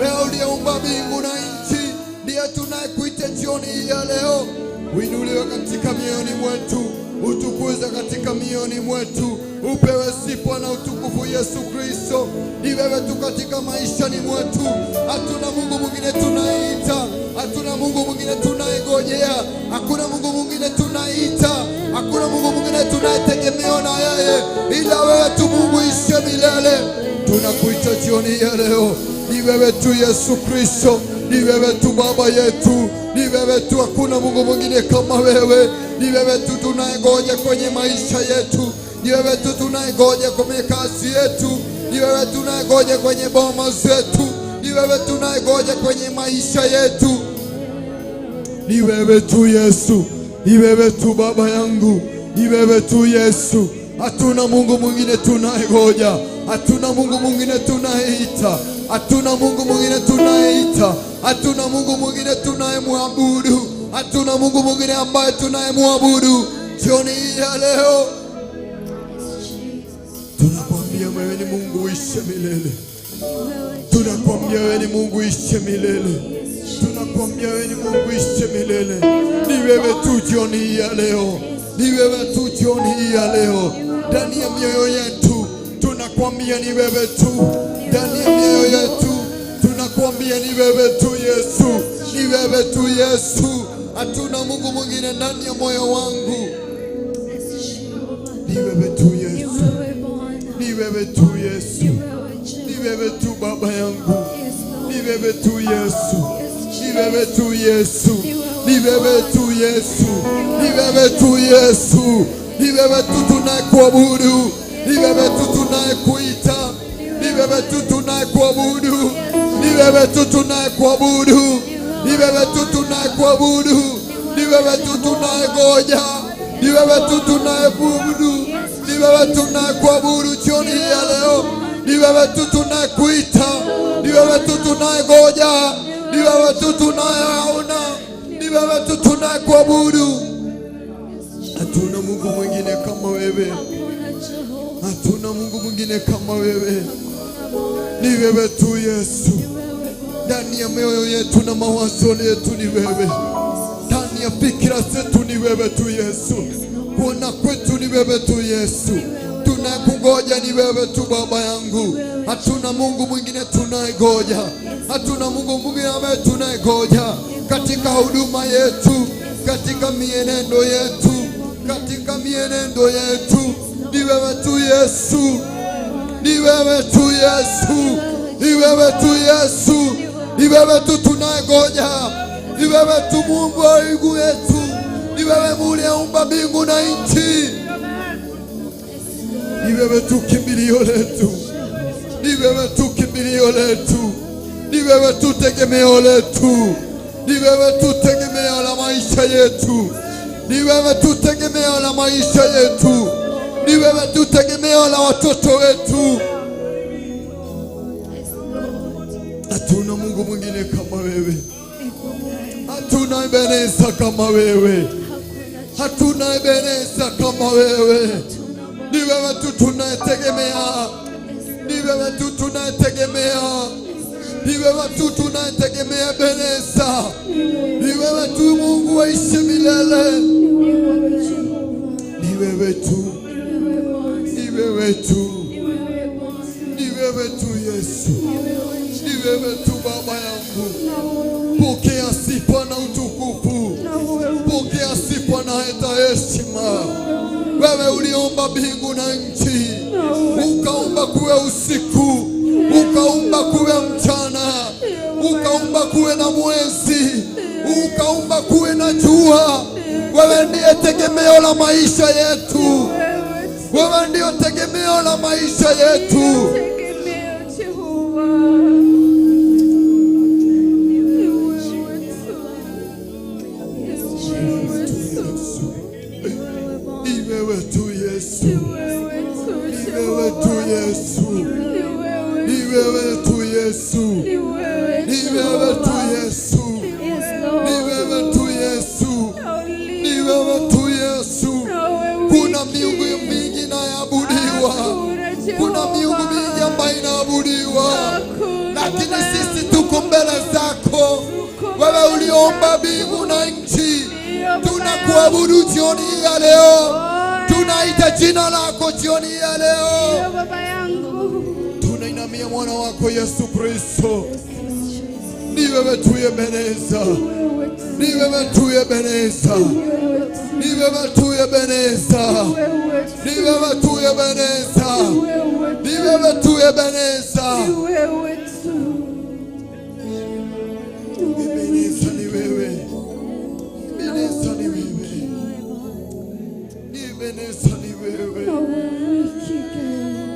Wewe uliyeumba mbingu na nchi, ndiye tunayekuita jioni hii ya leo. Uinuliwe katika mioyoni mwetu, utukuze katika mioyoni mwetu, upewe sifa na utukufu Yesu Kristo. Ni wewe tu katika maishani mwetu, hatuna Mungu mwingine tunaita, hatuna Mungu mwingine tunayegojea, hakuna Mungu mwingine tunaita, hakuna Mungu mwingine tunayetegemewa na yeye, ila wewe tu Mungu ishe milele. Tunakuita jioni ya leo, ni wewe tu Yesu Kristo, ni wewe tu Baba yetu, ni wewe tu, hakuna Mungu mwingine kama wewe. Ni wewe tu tunayengoja kwenye maisha yetu, ni wewe tu tunayengoja kwenye kazi yetu, ni wewe tunayengoja kwenye boma zetu, ni wewe tunayengoja kwenye maisha yetu. Ni wewe tu Yesu, ni wewe tu Baba yangu, ni wewe tu Yesu. Hatuna Mungu mwingine tunayengoja, hatuna Mungu mwingine tunayeita, hatuna Mungu mwingine tunayeita, hatuna Mungu mwingine tunayemwabudu, hatuna Mungu mwingine ambaye tunayemwabudu. Jioni hii ya leo tunakwambia wewe ni Mungu uishe milele, tunakwambia wewe ni Mungu uishe milele, tunakwambia wewe ni Mungu uishe milele. Ni wewe tu jioni hii ya leo, ni wewe tu jioni hii ya leo. Ndani ya mioyo yetu tunakwambia ni wewe tu, ndani ya mioyo yetu tunakwambia ni wewe tu Yesu, ni wewe tu Yesu. Hatuna Mungu mwingine ndani ya moyo wangu, ni wewe tu Yesu, ni wewe tu Yesu, ni wewe tu Baba yangu, ni wewe tu Yesu, ni wewe tu Yesu, ni wewe tu Yesu, ni wewe tu Yesu, ni wewe tu tunayekuabudu, ni wewe tu tunayekuita, ni wewe tu tunayekuabudu, ni wewe tu tunayekuabudu, ni wewe tu tunayekuabudu, ni wewe tu tunayengoja, ni wewe tu tunayeabudu, ni wewe tunayekuabudu jioni hii ya leo, ni wewe tu tunayekuita, ni wewe tu tunayengoja, ni wewe tu tunayeona, ni wewe tu tunayekuabudu. Hatuna Mungu mwingine kama wewe, hatuna Mungu mwingine kama wewe, ni wewe tu Yesu. Ndani ya mioyo yetu na mawazo yetu ni wewe, ndani ya fikira zetu ni wewe tu Yesu, kuona kwetu ni wewe tu Yesu, tunakungoja ni wewe tu Baba yangu. Hatuna Mungu mwingine tunayegoja, hatuna Mungu mwingine ambaye tunayegoja katika huduma yetu, katika mienendo yetu, katika mienendo yetu ni wewe tu Yesu, ni wewe tu Yesu, ni wewe tu Yesu, ni wewe tu tunayegoja, ni wewe tu Mungu wa mbingu yetu, ni wewe uliyeumba mbingu na nchi, ni wewe tu kimbilio letu, ni wewe tu kimbilio letu, ni wewe tu tegemeo letu, ni wewe tu tegemeo la maisha yetu, ni wewe tu tegemeo la maisha yetu, ni wewe tu tegemeo la watoto wetu. Hatuna Mungu mwingine kama wewe, hatuna Ebeneza kama wewe, hatuna Ebeneza kama wewe. Ni wewe tu tunayetegemea, ni wewe tu tunayetegemea, ni wewe tu tunayetegemea Ebeneza, ni wewe tu Mungu waishi milele, ni wewe tu, ni wewe tu, ni wewe tu Yesu, ni wewe tu Baba yangu. Pokea sifa na utukufu, pokea sifa na heshima. Wewe uliumba mbingu na nchi, ukaumba kuwe usiku, ukaumba kuwe mchana, ukaumba kuwe na mwezi, ukaumba kuwe na jua. Wewe ndiye tegemeo la maisha yetu, wewe ndiyo tegemeo la maisha yetu. Ni wewe tu Yesu, ni wewe tu Yesu, ni wewe tu Yesu, ni wewe tu Yesu, ni wewe tu Yesu, ni wewe tu Yesu. Kuna miungu mingi inayoabudiwa, kuna miungu mingi ambayo inaabudiwa, lakini sisi tuko Wewe uliomba mbingu na nchi, tunakuabudu jioni hii ya leo, tunaita jina lako jioni hii ya leo, Baba yangu. Tunainamia mwana wako Yesu Kristo. Ni wewe tu Ebeneza, ni wewe tu Ebeneza, ni wewe tu Ebeneza, ni wewe tu Ebeneza, ni wewe tu Ebeneza. Wewe tu. Ebeneza ni wewe, Ebeneza ni wewe, Ebeneza ni wewe.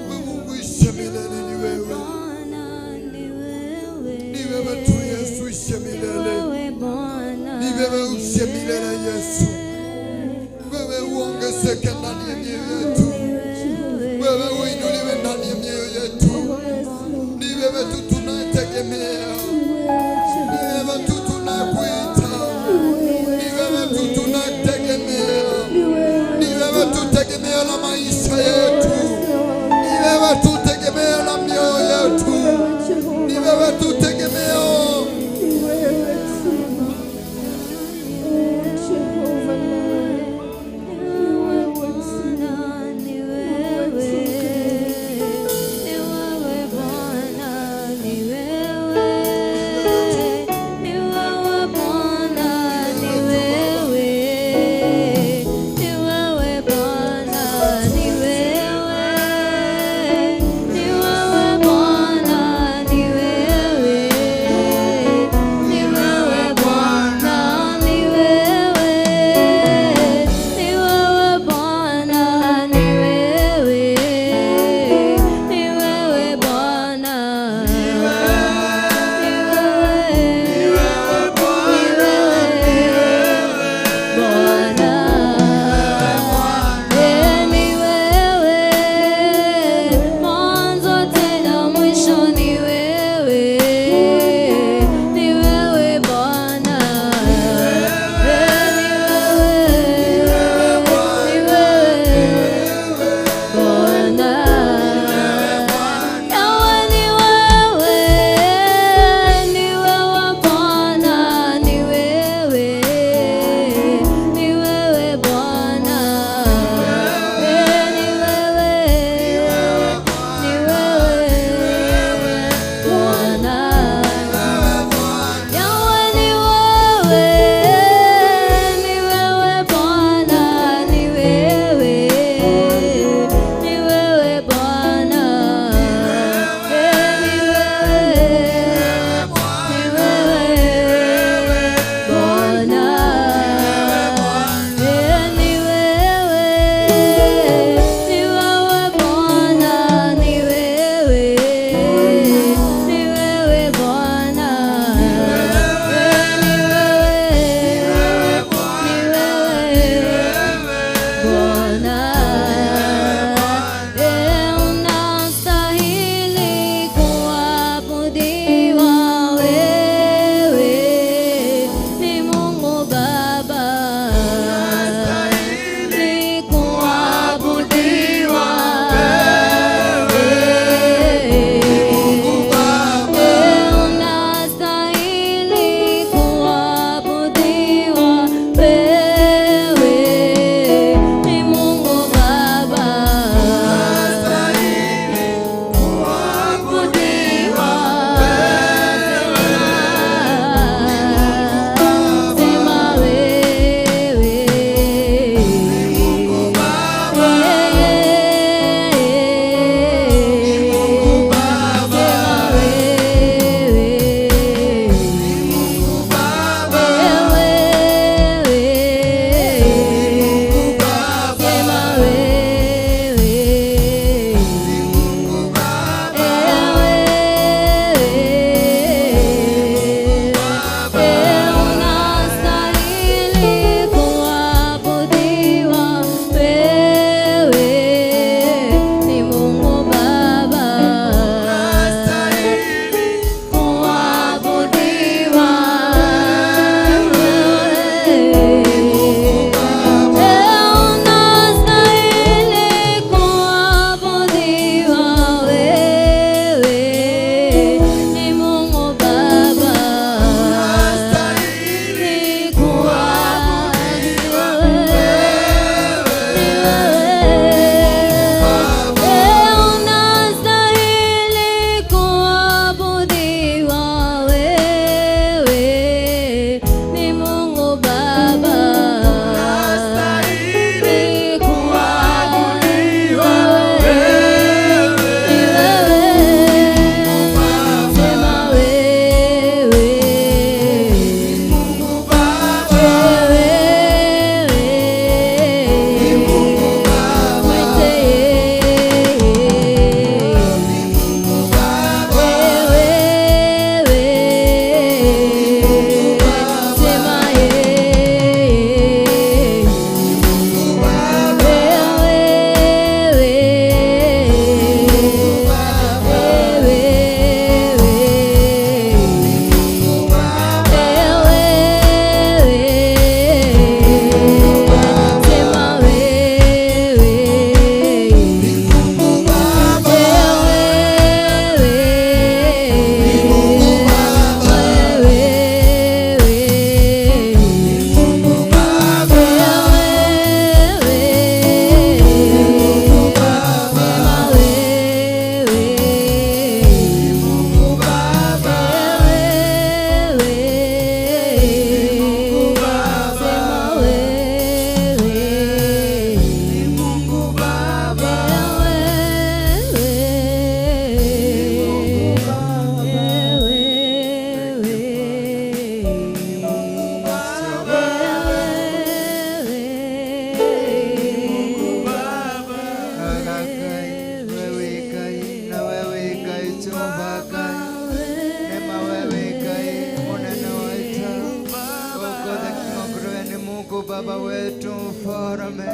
Wewe Mungu ishe milele ni wewe, ni wewe tu Yesu ishe milele, ni wewe ushe milele Yesu. Wewe uongezeke ndani ya mioyo yetu, wewe uinuliwe ndani ya mioyo yetu. Ni wewe tu tunategemea, ni wewe tu tunakuita, ni wewe tu tunategemea, ni wewe tu tegemeo la maisha yetu, ni wewe tu tegemeo la mioyo yetu, ni wewe tu tegemeo. Baba wetu mfalme,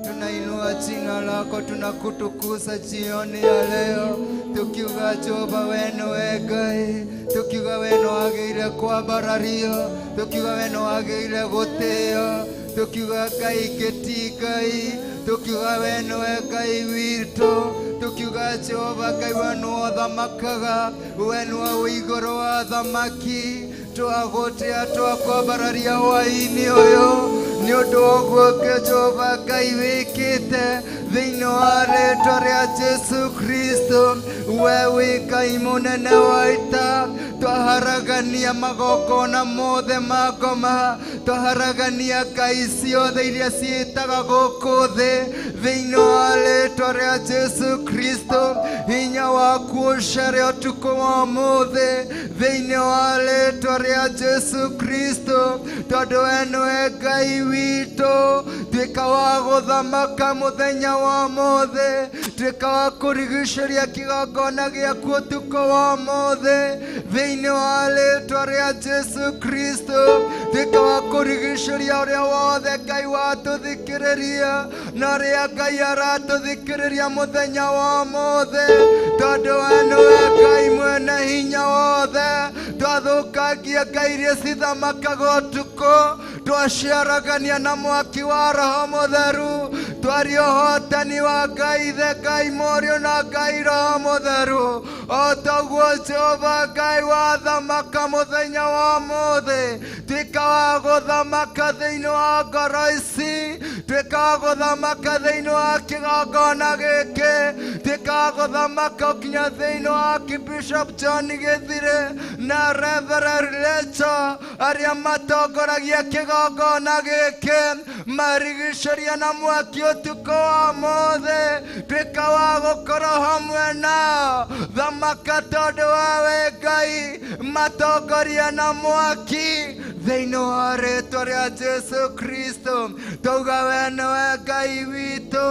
tunainua jina lako, tunakutukuza jioni ya leo, tukiuga Jehova wenu we Ngai, tukiuga wenu wagĩrĩire kwambarario, tukiuga wenu wagĩrĩire gũtĩo, tukiuga Ngai ngĩti Ngai, tukiuga wenu we Ngai witũ, tukiuga Jehova Ngai wenu ũthamakaga, wenu wĩ igũrũ wa thamaki, twagũtĩa twakwambararia hwaĩ-inĩ ũyũ nĩ ũndũ wa ũguo Jehova Ngai wĩkĩte thĩinĩ wa rĩtwa rĩa Jesu Kristo. We wĩ Ngai mũnene wa ita, twaharagania magongona mothe ma ngoma, twaharagania ngai ciothe iria ciĩtaga gũkũ thĩ thĩinĩ wa rĩtwa rĩa Jesu Kristo. Hinya waku ũcere ũtukũ wa ũmũthĩ thĩinĩ wa rĩtwa rĩa Jesu Kristo, tondũ we nĩwe Ngai witũ. Tuĩka wa gũthamaka mũthenya wa ũmũthĩ, tuĩka wa kũrigicĩria kĩgongona gĩaku ũtukũ wa ũmũthĩ thĩinĩ wa rĩtwa rĩa Jesu Kristo. Tuĩka wa kũrigicĩria ũrĩa wothe Ngai watũthikĩrĩria na ũrĩa Ngai aratũthikĩrĩria mũthenya wa ũmũthĩ, tondũ we nĩwe Ngai mwene hinya wothe. Twathũkangia ngai iria cithamakaga ũtukũ, twaciaragania na mwaki wa Roho Mũtheru, twaria ũhotani wa Ngai Ithe, Ngai Mũriũ na Ngai Roho Mũtheru. O taguo Jehova Ngai wathamaka mũthenya wa ũmũthĩ, tuĩka wa gũthamaka thĩinĩ wa ngoro ici, tuĩka wa gũthamaka thĩinĩ wa kĩgongona gĩkĩ, tuĩka wa gũthamaka nginya thĩinĩ wa Bishop John Gĩthire na Reverend Rachel arĩa matongoragia kĩgongona gĩkĩ, marigicĩria na mwaki ũtukũ wa ũmũthĩ, tuĩka wa gũkorwo hamwe nao. Thamaka tondũ wawe Ngai, matongoria na mwaki thĩinĩ wa rĩtwa rĩa Jesu Kristo. Twauga we nĩwe Ngai witũ,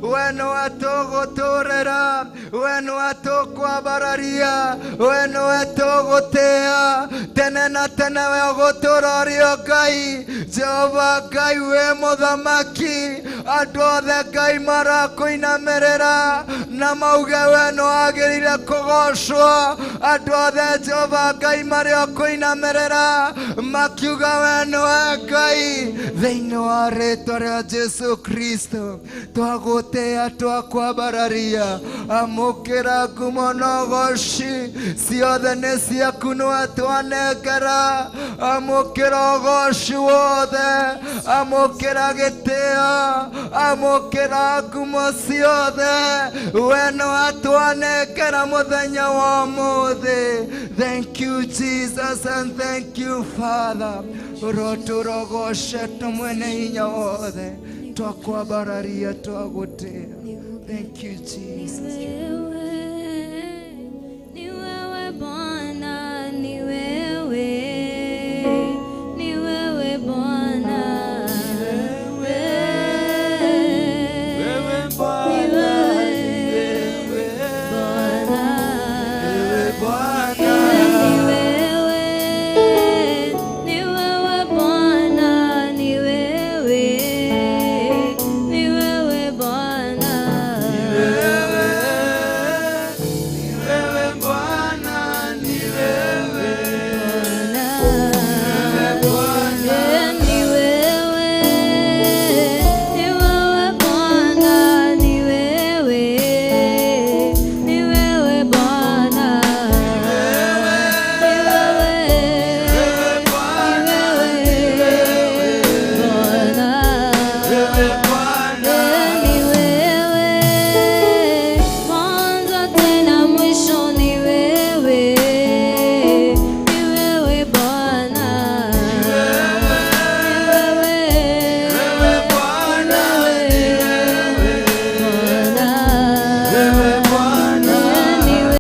we nĩwe tũgũtũrĩra, we nĩwe tũkwambararia, we nĩwe tũgũtĩĩa tene na tene, we ũgũtũũra ũrĩ o Ngai. Jehova Ngai wĩ mũthamaki, andũ othe Ngai marakũinamĩrĩra na mauge we nĩwagĩrĩire kũgocwo. Andũ othe Jehova Ngai marĩ o kũinamĩrĩra makiuga we nĩwe Ngai thĩinĩ wa rĩtwa rĩa Jesu Kristo. Twagũtĩĩa, twakwambararia, amũkĩra ngumo na ũgoci ciothe nĩ ciaku, nĩwe twanengera. Amũkĩra ũgoci wothe, amũkĩra gĩtĩo, amũkĩra ngumo ciothe, we nĩwe twanengera mũthenya wa ũmũthĩ. Thank you Jesus and thank you Father. Ũrotũrogocetwo mwene hinya wothe, twakwambararia, twagũtĩĩa. Thank you Jesus.